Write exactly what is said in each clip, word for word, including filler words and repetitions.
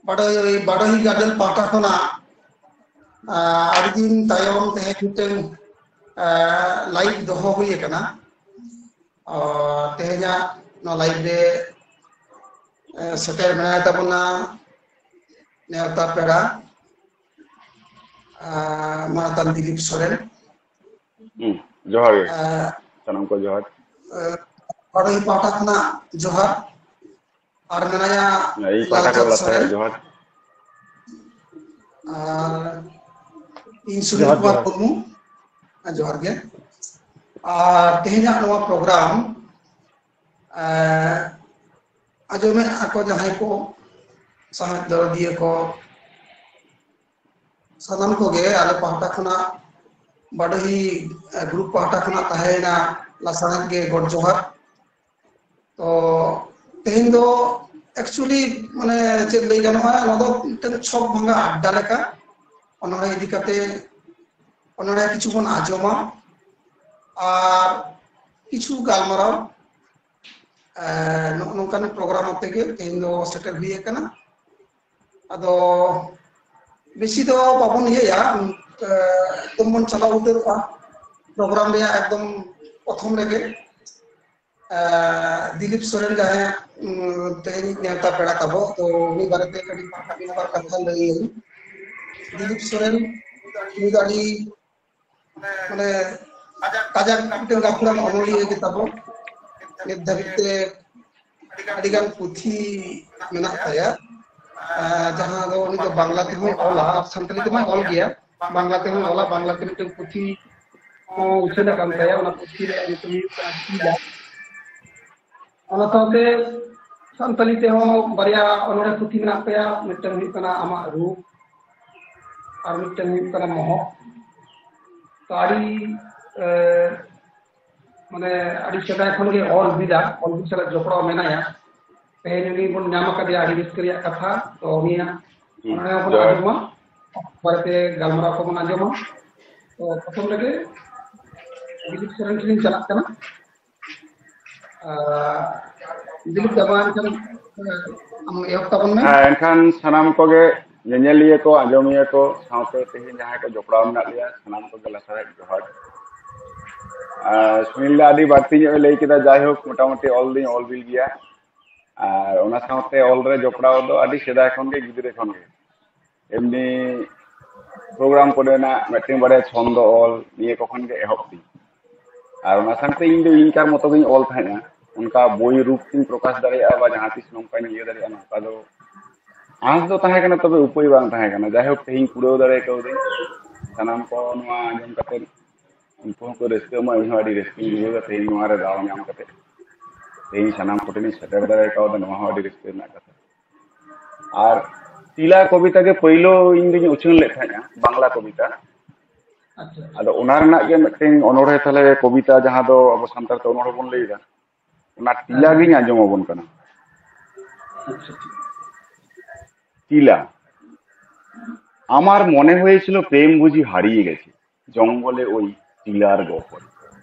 ᱵᱟᱰᱚᱭ ᱵᱟᱰᱚᱭ garden ᱯᱟᱦᱴᱟ ᱠᱷᱚᱱᱟᱜ ᱟᱹᱰᱤ ᱫᱤᱱ ᱛᱟᱭᱚᱢ ᱛᱮᱦᱮᱧ ᱢᱤᱫᱴᱟᱝ ᱞᱟᱭᱤᱵᱷ ᱫᱚᱦᱚ ᱦᱩᱭ ᱟᱠᱟᱱᱟ᱾ ᱛᱮᱦᱮᱧᱟᱜ ᱱᱚᱣᱟ ᱞᱟᱭᱤᱵᱷ ᱨᱮ ᱥᱮᱴᱮᱨ ᱢᱮᱱᱟᱭ ᱛᱟᱵᱚᱱᱟ ᱱᱮᱣᱛᱟ ᱯᱮᱲᱟ ᱢᱟᱱᱚᱛᱟᱱ ᱫᱤᱞᱤᱯ ᱥᱚᱨᱮᱱ᱾ ᱦᱩᱸ, ᱡᱚᱦᱟᱨ ᱜᱮ᱾ ᱥᱟᱱᱟᱢ ᱠᱚ ᱡᱚᱦᱟᱨ᱾ ᱵᱟᱰᱚᱭ ᱯᱟᱦᱴᱟ ᱠᱷᱚᱱᱟᱜ ᱡᱚᱦᱟᱨ᱾ ᱟᱨ ᱢᱮᱱᱟᱭᱟ ᱤᱧ ᱯᱟᱦᱴᱟ ᱠᱷᱚᱱ ᱞᱟᱞᱪᱟᱸᱫᱽ ᱞᱟᱛᱟᱨ ᱥᱚᱨᱮᱱ᱾ ᱡᱚᱦᱟᱨ᱾ ᱟᱨ ᱤᱧ ᱥᱩᱱᱤᱞ ᱠᱩᱢᱟᱨ ᱢᱩᱨᱢᱩ᱾ ᱡᱚᱦᱟᱨ ᱜᱮ᱾ ᱟᱨ ᱛᱮᱦᱮᱧᱟᱜ ᱱᱚᱣᱟ ᱯᱨᱳᱜᱨᱟᱢ ᱟᱸᱡᱚᱢᱮᱫ ᱟᱠᱚ ᱡᱟᱦᱟᱸᱭ ᱠᱚ ᱥᱟᱶᱦᱮᱫ ᱫᱚᱨᱚᱫᱤᱭᱟᱹ ᱠᱚ, ᱥᱟᱱᱟᱢ ᱠᱚᱜᱮ ᱟᱞᱮ ᱯᱟᱦᱴᱟ ᱠᱷᱚᱱᱟᱜ, ᱵᱟᱰᱚᱦᱤ ᱜᱨᱩᱯ ᱯᱟᱦᱴᱟ ᱠᱷᱚᱱᱟᱜ ᱛᱟᱦᱮᱸᱭᱮᱱᱟ ᱞᱟᱥᱟᱲᱦᱮᱫ ᱜᱮ ᱜᱚᱰ ᱡᱚᱦᱟᱨ᱾ ᱛᱚ ᱛᱮᱦᱮᱧ ᱫᱚ actually ᱢᱟᱱᱮ ᱪᱮᱫ ᱞᱟᱹᱭ ᱜᱟᱱᱚᱜᱼᱟ, ᱱᱚᱣᱟ ᱫᱚ ᱢᱤᱫᱴᱟᱝ ᱪᱷᱚᱠ ᱵᱷᱟᱸᱜᱟ ᱟᱰᱰᱟ ᱞᱮᱠᱟ᱾ ᱚᱱᱚᱬᱦᱮ ᱤᱫᱤ ᱠᱟᱛᱮ ᱚᱱᱚᱬᱦᱮ ᱠᱤᱪᱷᱩ ᱵᱚᱱ ᱟᱸᱡᱚᱢᱟ ᱟᱨ ᱠᱤᱪᱷᱩ ᱜᱟᱞᱢᱟᱨᱟᱣ ᱱᱚᱜᱼᱚ ᱱᱚᱝᱠᱟᱱ ᱯᱨᱳᱜᱨᱟᱢ ᱟᱛᱮ ᱜᱮ ᱛᱮᱦᱮᱧ ᱫᱚ ᱥᱮᱴᱮᱨ ᱦᱩᱭ ᱟᱠᱟᱱᱟ᱾ ᱟᱫᱚ ᱵᱮᱥᱤ ᱫᱚ ᱵᱟᱵᱚᱱ ᱤᱭᱟᱹᱭᱟ, ᱮᱠᱫᱚᱢ ᱵᱚᱱ ᱪᱟᱞᱟᱣ ᱩᱛᱟᱹᱨᱚᱜᱼᱟ ᱯᱨᱳᱜᱨᱟᱢ ᱨᱮᱭᱟᱜ ᱮᱠᱫᱚᱢ ᱯᱨᱚᱛᱷᱚᱢ ᱨᱮᱜᱮ᱾ ᱫᱤᱞᱤᱯ ᱥᱚᱨᱮᱱ ᱡᱟᱦᱟᱸᱭ ᱛᱮᱦᱮᱧ ᱱᱮᱣᱛᱟ ᱯᱮᱲᱟ ᱛᱟᱵᱚ, ᱛᱚ ᱩᱱᱤ ᱵᱟᱨᱮᱛᱮ ᱠᱟᱹᱴᱤᱡ ᱢᱤᱫ ᱵᱟᱨ ᱠᱟᱛᱷᱟ ᱞᱟᱹᱭ ᱟᱹᱧ᱾ ᱫᱤᱞᱤᱯ ᱥᱚᱨᱮᱱ ᱩᱱᱤ ᱫᱚ ᱟᱹᱰᱤ ᱢᱟᱱᱮ ᱠᱟᱡᱟᱠ ᱢᱤᱫᱴᱮᱱ ᱜᱟᱹᱠᱷᱩᱲᱟᱱ ᱚᱱᱚᱞᱤᱭᱟᱹ ᱜᱮ ᱛᱟᱵᱚ᱾ ᱱᱤᱛ ᱫᱷᱟᱹᱵᱤᱡ ᱛᱮ ᱟᱹᱰᱤᱜᱟᱱ ᱯᱩᱛᱷᱤ ᱢᱮᱱᱟᱜ ᱛᱟᱭᱟ, ᱡᱟᱦᱟᱸ ᱫᱚ ᱩᱱᱤ ᱫᱚ ᱵᱟᱝᱞᱟ ᱛᱮᱦᱚᱸᱭ ᱚᱞᱟ ᱟᱨ ᱥᱟᱱᱛᱟᱲᱤ ᱛᱮᱢᱟᱭ ᱚᱞ ᱜᱮᱭᱟ᱾ ᱵᱟᱝᱞᱟ ᱛᱮᱦᱚᱸᱭ ᱚᱞᱟ, ᱵᱟᱝᱞᱟ ᱛᱮ ᱢᱤᱫᱴᱮᱱ ᱯᱩᱛᱷᱤ ᱦᱚᱸ ᱩᱪᱷᱟᱹᱱ ᱟᱠᱟᱱ ᱛᱟᱭᱟ, ᱚᱱᱟ ᱯᱩᱛᱷᱤ ᱨᱮᱭᱟᱜ ᱧᱩᱛᱩᱢ ᱦᱩᱭᱩᱜ ᱠᱟᱱᱟ ᱥᱤᱞᱟ᱾ ᱚᱱᱟ ᱥᱟᱶᱛᱮ ᱥᱟᱱᱛᱟᱲᱤ ᱛᱮᱦᱚᱸ ᱵᱟᱨᱭᱟ ᱚᱱᱚᱬᱦᱮ ᱯᱩᱛᱷᱤ ᱢᱮᱱᱟᱜ ᱛᱟᱭᱟ, ᱢᱤᱫᱴᱟᱝ ᱦᱩᱭᱩᱜ ᱠᱟᱱᱟ ᱟᱢᱟᱜ ᱨᱩᱯ ᱟᱨ ᱢᱤᱫᱴᱟᱝ ᱦᱩᱭᱩᱜ ᱠᱟᱱᱟ ᱢᱚᱦᱚᱠ᱾ ᱛᱚ ᱟᱹᱰᱤ ᱢᱟᱱᱮ ᱟᱹᱰᱤ ᱥᱮᱫᱟᱭ ᱠᱷᱚᱱ ᱜᱮ ᱚᱞ ᱵᱤᱫᱟ, ᱚᱞ ᱵᱤᱫ ᱥᱟᱞᱟᱜ ᱡᱚᱯᱲᱟᱣ ᱢᱮᱱᱟᱭᱟ᱾ ᱛᱮᱦᱮᱧ ᱩᱱᱤ ᱵᱚᱱ ᱧᱟᱢ ᱟᱠᱟᱫᱮᱭᱟ, ᱟᱹᱰᱤ ᱨᱟᱹᱥᱠᱟᱹ ᱨᱮᱭᱟᱜ ᱠᱟᱛᱷᱟ᱾ ᱛᱚ ᱩᱱᱤᱭᱟᱜ ᱚᱱᱚᱬᱦᱮ ᱵᱚᱱ ᱟᱸᱡᱚᱢᱟ, ᱵᱟᱨᱮᱛᱮ ᱜᱟᱞᱢᱟᱨᱟᱣ ᱠᱚᱵᱚᱱ ᱟᱸᱡᱚᱢᱟ᱾ ᱛᱚ ᱯᱨᱚᱛᱷᱚᱢ ᱨᱮᱜᱮ ᱫᱤᱞᱤᱯ ᱥᱚᱨᱮᱱ ᱴᱷᱮᱱᱤᱧ ᱪᱟᱞᱟᱜ ᱠᱟᱱᱟ᱾ ᱫᱤᱞᱤᱯ ᱫᱟ, ᱢᱟ ᱮᱱᱠᱷᱟᱱ, ᱟᱢ ᱮᱦᱚᱵ ᱛᱟᱵᱚᱱ ᱢᱮ᱾ ᱦᱮᱸ, ᱮᱱᱠᱷᱟᱱ ᱥᱟᱱᱟᱢ ᱠᱚᱜᱮ, ᱧᱮᱧᱮᱞᱤᱭᱟᱹ ᱠᱚ, ᱟᱸᱡᱚᱢᱤᱭᱟᱹ ᱠᱚ, ᱥᱟᱶᱛᱮ ᱛᱮᱦᱮᱧ ᱡᱟᱦᱟᱸᱭ ᱠᱚ ᱡᱚᱯᱲᱟᱣ ᱢᱮᱱᱟᱜ ᱞᱮᱭᱟ, ᱥᱟᱱᱟᱢ ᱠᱚᱜᱮ ᱞᱟᱥᱟᱲᱦᱮᱫ ᱡᱚᱦᱟᱨ᱾ ᱟᱨ ᱥᱩᱱᱤᱞ ᱫᱟ ᱟᱹᱰᱤ ᱵᱟᱹᱲᱛᱤ ᱧᱚᱜ ᱮ ᱞᱟᱹᱭ ᱠᱮᱫᱟ, ᱡᱟᱭᱦᱳᱠ, ᱢᱚᱴᱟᱢᱩᱴᱤ ᱚᱞ ᱫᱩᱧ ᱚᱞ ᱵᱤᱞ ᱜᱮᱭᱟ᱾ ᱟᱨ ᱚᱱᱟ ᱥᱟᱶᱛᱮ ᱚᱞ ᱨᱮ ᱡᱚᱯᱲᱟᱣ ᱫᱚ ᱟᱹᱰᱤ ᱥᱮᱫᱟᱭ ᱠᱷᱚᱱ ᱜᱮ, ᱜᱤᱫᱽᱨᱟᱹ ᱠᱷᱚᱱ ᱜᱮ᱾ ᱮᱢᱱᱤ ᱯᱨᱳᱜᱨᱟᱢ ᱠᱚᱨᱮᱱᱟᱜ ᱢᱤᱫᱴᱮᱱ ᱵᱟᱨᱭᱟ ᱪᱷᱚᱱᱫᱚ ᱚᱞ, ᱱᱤᱭᱟᱹ ᱠᱚ ᱠᱷᱚᱱ ᱜᱮ ᱮᱦᱚᱵ ᱫᱤᱧ᱾ ᱟᱨ ᱚᱱᱟ ᱥᱟᱶᱛᱮ ᱤᱧ ᱫᱚ ᱤᱧᱠᱟᱨ ᱢᱚᱛᱚ ᱜᱤᱧ ᱚᱞ ᱛᱟᱦᱮᱸᱫᱼᱟ, ᱚᱱᱠᱟ ᱵᱳᱭ ᱨᱩᱯ ᱛᱤᱧ ᱯᱨᱚᱠᱟᱥ ᱫᱟᱲᱮᱭᱟᱜᱼᱟ ᱵᱟ ᱡᱟᱦᱟᱸ ᱛᱤᱥ ᱱᱚᱝᱠᱟᱧ ᱤᱭᱟᱹ ᱫᱟᱲᱮᱭᱟᱜᱼᱟ, ᱱᱚᱝᱠᱟ ᱫᱚ ᱟᱸᱥ ᱫᱚ ᱛᱟᱦᱮᱸ ᱠᱟᱱᱟ, ᱛᱚᱵᱮ ᱩᱯᱟᱹᱭ ᱵᱟᱝ ᱛᱟᱦᱮᱸ ᱠᱟᱱᱟ᱾ ᱡᱟᱭᱦᱳᱠ, ᱛᱮᱦᱮᱧ ᱠᱩᱲᱟᱹᱣ ᱫᱟᱲᱮ ᱠᱟᱣᱫᱟᱹᱧ᱾ ᱥᱟᱱᱟᱢ ᱠᱚ ᱱᱚᱣᱟ ᱟᱸᱡᱚᱢ ᱠᱟᱛᱮ, ᱩᱱᱠᱩ ᱦᱚᱸᱠᱚ ᱨᱟᱹᱥᱠᱟᱹᱜ ᱢᱟ, ᱤᱧ ᱦᱚᱸ ᱟᱹᱰᱤ ᱨᱟᱹᱥᱠᱟᱹᱧ ᱵᱩᱡᱷᱟᱹᱣ ᱮᱫᱟ ᱛᱮᱦᱮᱧ ᱱᱚᱣᱟ ᱨᱮ ᱫᱟᱣ ᱧᱟᱢ ᱠᱟᱛᱮ᱾ ᱛᱮᱦᱮᱧ ᱥᱟᱱᱟᱢ ᱠᱚᱴᱷᱮᱱᱤᱧ ᱥᱮᱴᱮᱨ ᱫᱟᱲᱮ ᱠᱟᱣᱫᱟ, ᱱᱚᱣᱟ ᱦᱚᱸ ᱟᱹᱰᱤ ᱨᱟᱹᱥᱠᱟᱹ ᱨᱮᱱᱟᱜ ᱠᱟᱛᱷᱟ᱾ ᱟᱨ ᱛᱤᱞᱟ ᱠᱚᱵᱤᱛᱟ ᱜᱮ ᱯᱳᱭᱞᱳ ᱤᱧ ᱫᱩᱧ ᱩᱪᱷᱟᱹᱱ ᱞᱮᱫ ᱛᱟᱦᱮᱸᱫᱼᱟ, ᱵᱟᱝᱞᱟ ᱠᱚᱵᱤᱛᱟ᱾ ᱟᱪᱪᱷᱟ᱾ ᱟᱫᱚ ᱚᱱᱟ ᱨᱮᱱᱟᱜ ᱜᱮ ᱢᱤᱫᱴᱮᱱ ᱚᱱᱚᱬᱦᱮ ᱛᱟᱦᱞᱮ, ᱠᱚᱵᱤᱛᱟ ᱡᱟᱦᱟᱸ ᱫᱚ ᱟᱵᱚ ᱥᱟᱱᱛᱟᱲ ᱛᱮ ᱚᱱᱚᱬᱦᱮ ᱵᱚᱱ ᱞᱟᱹᱭᱫᱟ, ᱚᱱᱟ ᱛᱤᱞᱟ ᱦᱮᱸ᱾ ᱜᱤᱧ ᱟᱸᱡᱚᱢ ᱟᱵᱚᱱ ᱠᱟᱱᱟ᱾ আচ্ছা, ঠিক আছে। তিলা। আমার মনে হয়েছিল প্রেম বুঝি হারিয়ে গেছে জঙ্গলে ওই তিলার গহরে।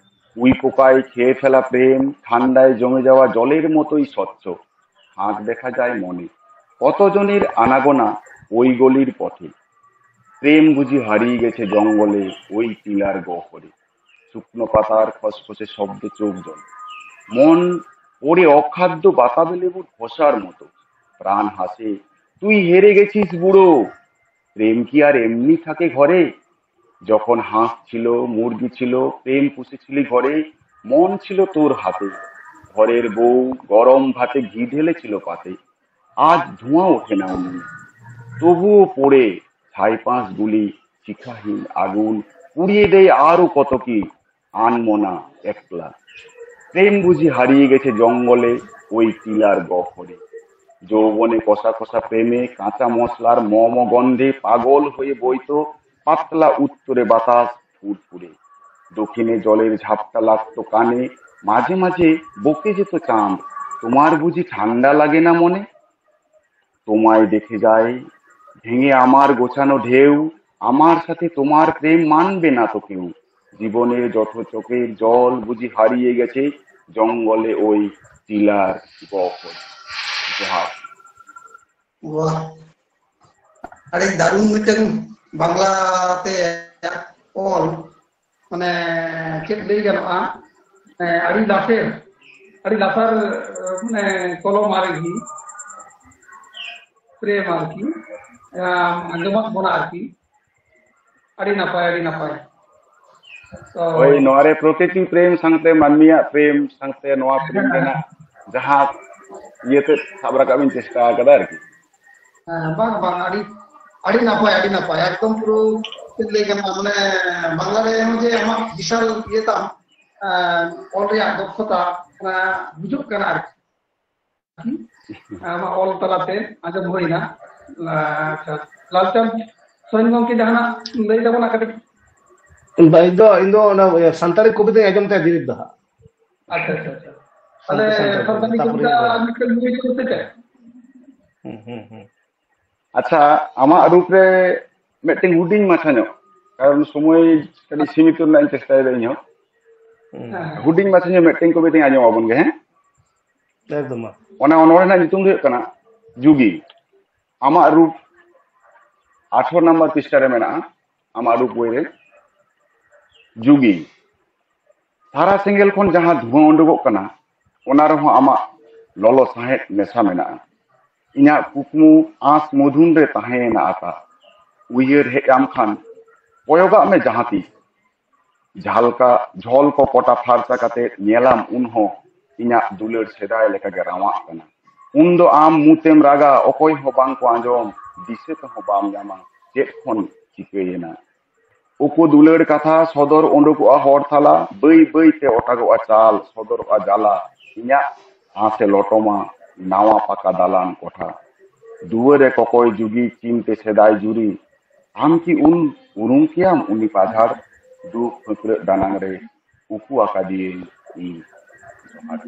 উই পোকায় খেয়ে ফেলা প্রেম ঠান্ডায় জমে যাওয়া জলের মতোই স্বচ্ছ, ফাঁক দেখা যায় মনে। কতজনের আনাগোনা ওই গলির পথে। প্রেম বুঝি হারিয়ে গেছে জঙ্গলে ওই তিলার গহরে। শুকনো পাতার খসখসে শব্দে চোখ জ্বলে। মন পড়ে অখাদ্য বাতাবি লেবুর খোসার মতো। প্রাণ হাসে, তুই হেরে গেছিস বুড়ো। প্রেম কি আর এমনি থাকে ঘরে? যখন হাঁস ছিল, মুরগি ছিল, প্রেম পুষেছিলি ঘরে, মন ছিল তোর হাতে। ঘরের বউ গরম ভাতে ঘি ঢেলেছিল পাতে। আজ ধোঁয়া ওঠে না উনুনে, তবুও পড়ে ছাই পাঁশ গুলি, শিখাহীন আগুন পুড়িয়ে দেয় আরো কত কি। আনমনা একলা, প্রেম বুঝি হারিয়ে গেছে জঙ্গলে ওই তিলার গহরে। যৌবনে কষা কষা প্রেমে কাঁচা মশলার মম গন্ধে পাগল হয়ে বইতো পাতলা উত্তরে বাতাস ফুরফুরে। দক্ষিণে জলের ঝাপটা লাগতো কানে, মাঝে মাঝে বকে যেত চাঁদ। তোমার বুঝি ঠান্ডা লাগে না মনে? তোমায় দেখে যায় ভেঙে আমার গোছানো ঢেউ। আমার সাথে তোমার প্রেম মানবে না তো কেউ। জীবনের যত চোখের জল বুঝি হারিয়ে গেছে জঙ্গলে ওই ᱴᱤᱞᱟᱨ ᱜᱚ ᱚᱠᱚᱭ ᱡᱚᱦᱟᱨ᱾ ᱵᱟᱦ, ᱟᱹᱰᱤ ᱫᱟᱨᱩᱱ ᱢᱤᱫᱴᱟᱝ ᱵᱟᱝᱞᱟ ᱛᱮ ᱚᱞ, ᱢᱟᱱᱮ ᱪᱮᱫ ᱞᱟᱹᱭ ᱜᱟᱱᱚᱜᱼᱟ, ᱟᱹᱰᱤ ᱞᱟᱥᱮᱨ, ᱟᱹᱰᱤ ᱞᱟᱥᱟᱨ ᱢᱟᱱᱮ ᱠᱚᱞᱚᱢ ᱟᱨᱠᱤ, ᱯᱨᱮᱢ ᱟᱨᱠᱤ, ᱟᱸᱡᱚᱢᱟᱜ ᱵᱚᱱᱟ ᱟᱨᱠᱤ᱾ ᱟᱹᱰᱤ ᱱᱟᱯᱟᱭ, ᱟᱹᱰᱤ ᱱᱟᱯᱟᱭ᱾ ᱛᱚ, ᱦᱳᱭ, ᱱᱚᱣᱟ ᱨᱮ ᱯᱨᱚᱠᱨᱤᱛᱤ ᱯᱨᱮᱢ ᱥᱟᱶᱛᱮ ᱢᱟᱹᱱᱢᱤᱭᱟᱜ ᱯᱨᱮᱢ ᱥᱟᱶᱛᱮ ᱱᱚᱣᱟ ᱯᱨᱮᱢ ᱨᱮᱱᱟᱜ ᱡᱟᱦᱟᱸ ᱤᱭᱟᱹ ᱛᱮ ᱥᱟᱵ ᱨᱟᱠᱟᱵ ᱤᱧ ᱪᱮᱥᱴᱟ ᱟᱠᱟᱫᱟ ᱟᱨᱠᱤ᱾ ᱦᱮᱸ, ᱵᱟᱝ, ᱵᱟᱝ, ᱟᱹᱰᱤ, ᱟᱹᱰᱤ ᱱᱟᱯᱟᱭ, ᱟᱹᱰᱤ ᱱᱟᱯᱟᱭ᱾ ᱮᱠᱫᱚᱢ ᱯᱩᱨᱟᱹ ᱪᱮᱫ ᱞᱟᱹᱭ ᱜᱟᱱᱚᱜᱼᱟ, ᱢᱟᱱᱮ ᱵᱟᱝᱞᱟ ᱨᱮ ᱦᱚᱸ ᱡᱮ ᱟᱢᱟᱜ ᱵᱤᱥᱟᱞ ᱤᱭᱟᱹ ᱛᱟᱢ, ᱮᱸ, ᱚᱞ ᱨᱮᱭᱟᱜ ᱫᱚᱠᱷᱚᱛᱟ, ᱚᱱᱟ ᱵᱩᱡᱩᱜ ᱠᱟᱱᱟ ᱟᱨᱠᱤ᱾ ᱟᱢᱟᱜ ᱚᱞ ᱛᱟᱞᱟᱛᱮ ᱟᱸᱡᱚᱢ ᱦᱩᱭᱱᱟ᱾ ᱟᱪᱪᱷᱟ, ᱞᱟᱞᱪᱟᱸᱫᱽ ᱥᱚᱨᱮᱱ ᱜᱚᱢᱠᱮ, ᱡᱟᱦᱟᱱᱟᱜ ᱞᱟᱹᱭ ᱛᱟᱵᱚᱱᱟ ᱠᱟᱹᱴᱤᱡ? ᱵᱟ, ᱤᱧ ᱫᱚ, ᱤᱧ ᱫᱚ ᱚᱱᱟ ᱥᱟᱱᱛᱟᱲᱤ ᱠᱚᱵᱤᱛᱟᱧ ᱟᱸᱡᱚᱢ ᱛᱟᱭᱟ ᱫᱤᱞᱤᱯ ᱫᱚ ᱦᱟᱸᱜ᱾ ᱟᱪᱪᱷᱟ, ᱟᱪᱪᱷᱟ, ᱟᱪᱪᱷᱟ᱾ ᱛᱟᱦᱞᱮ ᱥᱟᱱᱛᱟᱲᱤ ᱥᱟᱱᱛᱟᱲᱤ ᱠᱚᱵᱤᱛᱟ, ᱠᱚᱵᱤᱛᱟ ᱛᱟᱨᱯᱚᱨᱮ ᱟᱨ ᱢᱤᱫᱴᱟᱝ ᱞᱟᱹᱭ ᱛᱟᱵᱚᱱ ᱥᱮ ᱪᱮᱫ? ᱦᱩᱸ, ᱦᱩᱸ, ᱦᱩᱸ᱾ ᱟᱪᱪᱷᱟ, ᱟᱢᱟᱜ ᱨᱩᱯ ᱨᱮ ᱢᱤᱫᱴᱮᱱ ᱦᱩᱰᱤᱧ ᱢᱟᱪᱷᱟ ᱧᱚᱜ, ᱠᱟᱨᱚᱱ ᱥᱚᱢᱚᱭ ᱠᱟᱹᱴᱤᱡ ᱥᱤᱢᱤᱛᱚ ᱨᱮᱱᱟᱜ ᱤᱧ ᱪᱮᱥᱴᱟᱭᱮᱫᱟ ᱤᱧ ᱦᱚᱸ᱾ ᱦᱩᱸ᱾ ᱦᱮᱸ᱾ ᱦᱩᱰᱤᱧ ᱢᱟᱪᱷᱟ ᱧᱚᱜ ᱢᱤᱫᱴᱮᱱ ᱠᱚᱵᱤᱛᱟᱧ ᱟᱸᱡᱚᱢ ᱟᱵᱚᱱ ᱜᱮ, ᱦᱮᱸ? ᱮᱠᱫᱚᱢ ᱢᱟ᱾ ᱚᱱᱟ ᱚᱱᱚᱬᱦᱮ ᱨᱮᱱᱟᱜ ᱧᱩᱛᱩᱢ ᱫᱚ ᱦᱩᱭᱩᱜ ᱠᱟᱱᱟ ᱡᱩᱜᱤ᱾ ᱟᱢᱟᱜ ᱨᱩᱯ ᱟᱴᱷᱨᱚ ᱱᱟᱢᱵᱟᱨ ᱯᱨᱤᱥᱴᱟ ᱨᱮ ᱢᱮᱱᱟᱜᱼᱟ, ᱟᱢᱟᱜ ᱨᱩᱯ ᱵᱳᱭ ᱨᱮ᱾ ᱡᱩᱜᱤ᱾ ᱛᱟᱨᱟ ᱥᱮᱸᱜᱮᱞ ᱠᱷᱚᱱ ᱡᱟᱦᱟᱸ ᱫᱷᱩᱶᱟᱹ ᱩᱰᱩᱠᱚᱜ ᱠᱟᱱᱟ, ᱚᱱᱟ ᱨᱮᱦᱚᱸ ᱟᱢᱟᱜ ᱞᱚᱞᱚ ᱥᱟᱸᱦᱮᱫ ᱢᱮᱥᱟ ᱢᱮᱱᱟᱜᱼᱟ᱾ ᱤᱧᱟᱹᱜ ᱠᱩᱠᱢᱩ ᱟᱸᱥ ᱢᱚᱫᱷᱩᱱ ᱨᱮ ᱛᱟᱦᱮᱸᱭᱮᱱᱟ ᱟᱠᱟ᱾ ᱩᱭᱦᱟᱹᱨ ᱦᱮᱡ ᱟᱢ ᱠᱷᱟᱱ ᱠᱚᱭᱚᱜᱟᱜ ᱢᱮ ᱡᱟᱦᱟᱸ ᱛᱤᱥ᱾ ᱡᱷᱟᱞᱠᱟ ᱡᱷᱚᱞ ᱠᱚ ᱠᱚᱴᱟ ᱯᱷᱟᱨᱪᱟ ᱠᱟᱛᱮ ᱧᱮᱞᱟᱢ, ᱩᱱᱦᱚᱸ ᱤᱧᱟᱹᱜ ᱫᱩᱞᱟᱹᱲ ᱥᱮᱫᱟᱭ ᱞᱮᱠᱟᱜᱮ ᱨᱟᱶᱟᱜ ᱠᱟᱱᱟ᱾ ᱩᱱᱫᱚ ᱟᱢ ᱢᱩᱛᱮᱢ ᱨᱟᱜᱟ, ᱚᱠᱚᱭ ᱦᱚᱸ ᱵᱟᱝ ᱠᱚ ᱟᱸᱡᱚᱢ, ᱫᱤᱥᱟᱹ ᱛᱮᱦᱚᱸ ᱵᱟᱢ ᱧᱟᱢᱟ ᱪᱮᱫ ᱠᱷᱚᱱ ᱪᱤᱠᱟᱹᱭᱮᱱᱟ᱾ ᱩᱠᱩ ᱫᱩᱞᱟᱹᱲ ᱠᱟᱛᱷᱟ ᱥᱚᱫᱚᱨ ᱩᱰᱩᱠᱚᱜᱼᱟ ᱦᱚᱲ ᱛᱟᱞᱟ, ᱵᱟᱹᱭ ᱵᱟᱹᱭ ᱛᱮ ᱚᱴᱟᱜᱚᱜᱼᱟ ᱪᱟᱞ, ᱥᱚᱫᱚᱨᱚᱜᱼᱟ ᱡᱟᱞᱟ, ᱤᱧᱟᱹᱜ ᱟᱸᱥᱮ ᱞᱚᱴᱚᱢᱟ ᱱᱟᱣᱟ ᱯᱟᱠᱟ ᱫᱟᱞᱟᱱ ᱠᱚᱴᱷᱟ᱾ ᱫᱩᱣᱟᱹᱨᱮ ᱠᱚᱠᱚᱭ ᱡᱩᱜᱤ ᱪᱤᱱᱛᱮ ᱥᱮᱫᱟᱭ ᱡᱩᱨᱤ, ᱟᱢ ᱠᱤ ᱩᱱ ᱩᱨᱩᱢ ᱠᱮᱭᱟᱢ ᱩᱱᱤ ᱯᱟᱡᱷᱟᱲ? ᱫᱩᱠ ᱯᱷᱟᱹᱠᱨᱟᱹᱜ ᱫᱟᱱᱟᱝ ᱨᱮ ᱩᱠᱩ ᱟᱠᱟᱫᱤᱭᱟᱹᱧ ᱤᱧ᱾ ᱡᱚᱦᱟᱨ᱾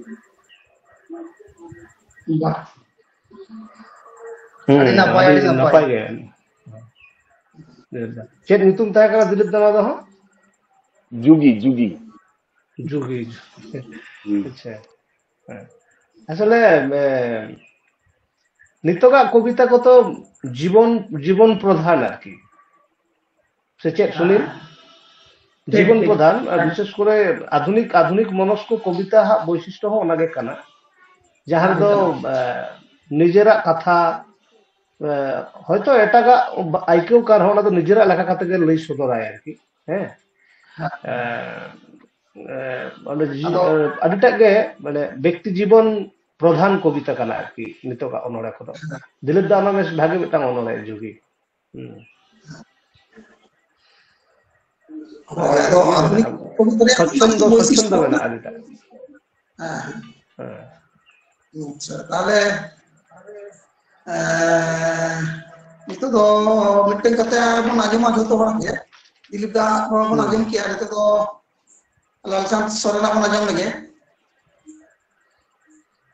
ᱵᱟᱦ᱾ ᱦᱩᱸ, ᱟᱹᱰᱤ ᱱᱟᱯᱟᱭ, ᱟᱹᱰᱤ ᱱᱟᱯᱟᱭ᱾ ᱜᱮ᱾ ᱪᱮᱫ ᱧᱩᱛᱩᱢ ᱛᱟᱦᱮᱸ ᱠᱟᱱᱟ ᱫᱤᱞᱤᱯ ᱫᱟ ᱱᱚᱣᱟ ᱫᱚ ᱦᱟᱸᱜ? ᱡᱩᱜᱤ, ᱡᱩᱜᱤ᱾ ᱡᱩᱜᱤ᱾ ᱦᱩᱸ᱾ ᱟᱪᱪᱷᱟ᱾ ᱦᱮᱸ᱾ ᱟᱥᱚᱞᱮ ᱮ, ᱱᱤᱛᱚᱜᱟᱜ ᱠᱚᱵᱤᱛᱟ ᱠᱚᱫᱚ ᱡᱤᱵᱚᱱ ᱡᱤᱵᱚᱱ ᱯᱨᱚᱫᱷᱟᱱ ᱟᱨᱠᱤ, ᱥᱮ ᱪᱮᱫ ᱥᱩᱱᱤᱞ? ᱦᱮᱸ᱾ ᱴᱷᱤᱠ, ᱡᱤᱵᱚᱱ ᱴᱷᱤᱠ᱾ ᱯᱨᱚᱫᱷᱟᱱ, ᱟᱨ ᱦᱮᱸ᱾ ᱵᱤᱥᱮᱥ ᱠᱚᱨᱮ ᱟᱫᱷᱩᱱᱤᱠ ᱟᱫᱷᱩᱱᱤᱠ ᱢᱚᱱᱚᱥᱠᱚ ᱠᱚᱵᱤᱛᱟ ᱦᱟᱜ ᱵᱳᱭᱥᱤᱥᱴᱚ ᱦᱚᱸ ᱚᱱᱟᱜᱮ ᱠᱟᱱᱟ, ᱡᱟᱦᱟᱸ ᱦᱮᱸ, ᱨᱮᱫᱚ ᱦᱮᱸ᱾ ᱮ, ᱱᱤᱡᱮᱨᱟᱜ ᱠᱟᱛᱷᱟ ᱮ, ᱦᱚᱭᱛᱚ ᱮᱴᱟᱜᱟᱜ ᱟᱹᱭᱠᱟᱹᱣ ᱠᱟᱱ ᱨᱮᱦᱚᱸ ᱚᱱᱟ ᱫᱚ ᱱᱤᱡᱮᱨᱟᱜ ᱞᱮᱠᱟ ᱠᱟᱛᱮ ᱜᱮ ᱞᱟᱹᱭ ᱥᱚᱫᱚᱨᱟᱭ ᱟᱨᱠᱤ᱾ ᱦᱮᱸ᱾ ᱦᱮᱸ᱾ ᱮ, ᱮ, ᱚᱸᱰᱮ ᱡᱤ-, ᱟᱫᱚ ᱮ, ᱟᱹᱰᱤᱴᱟᱜ ᱜᱮ ᱢᱟᱱᱮ ᱵᱮᱠᱛᱤ ᱡᱤᱵᱚᱱ ᱯᱨᱚᱫᱷᱟᱱ ᱠᱚᱵᱤᱛᱟ ᱠᱟᱱᱟ ᱟᱨᱠᱤ ᱱᱤᱛᱚᱜᱟᱜ ᱚᱱᱚᱬᱦᱮ ᱠᱚᱫᱚ᱾ ᱫᱤᱞᱤᱯ ᱫᱟ ᱚᱱᱟ ᱵᱮᱥ ᱵᱷᱟᱜᱮ ᱢᱤᱫᱴᱟᱝ ᱚᱱᱚᱬᱦᱮ ᱡᱩᱜᱤ᱾ ᱦᱩᱸ᱾ ᱦᱳᱭ, ᱟᱫᱚ ᱟᱫᱷᱩᱱᱤᱠ ᱠᱚᱵᱤᱛᱟ ᱨᱮᱭᱟᱜ ᱥᱚᱪᱪᱷᱚᱱᱫᱚ, ᱢᱤᱫᱴᱟᱝ ᱥᱚᱪᱪᱷᱚᱱᱫᱚ ᱵᱳᱭᱥᱤᱥᱴᱚ ᱢᱮᱱᱟᱜᱼᱟ ᱠᱟᱱᱟ᱾ ᱟᱹᱰᱤᱴᱟᱜ᱾ ᱦᱮᱸ᱾ ᱦᱮᱸ᱾ ᱟᱪᱪᱷᱟ, ᱛᱟᱦᱞᱮ, ᱮ, ᱱᱤᱛᱚᱜ ᱫᱚ ᱢᱤᱫᱴᱮᱱ ᱠᱟᱛᱷᱟ ᱵᱚᱱ ᱟᱸᱡᱚᱢᱟ ᱡᱷᱚᱛᱚ ᱦᱚᱲ ᱜᱮ, ᱫᱤᱞᱤᱯ ᱫᱟ ᱵᱚᱱ ᱦᱩᱸ᱾ ᱟᱸᱡᱚᱢ ᱠᱮᱜᱼᱟ, ᱱᱤᱛᱚᱜ ᱫᱚ ᱞᱟᱞᱪᱟᱸᱫᱽ ᱥᱚᱨᱮᱱᱟᱜ ᱵᱚᱱ ᱟᱸᱡᱚᱢ ᱞᱮᱜᱮ᱾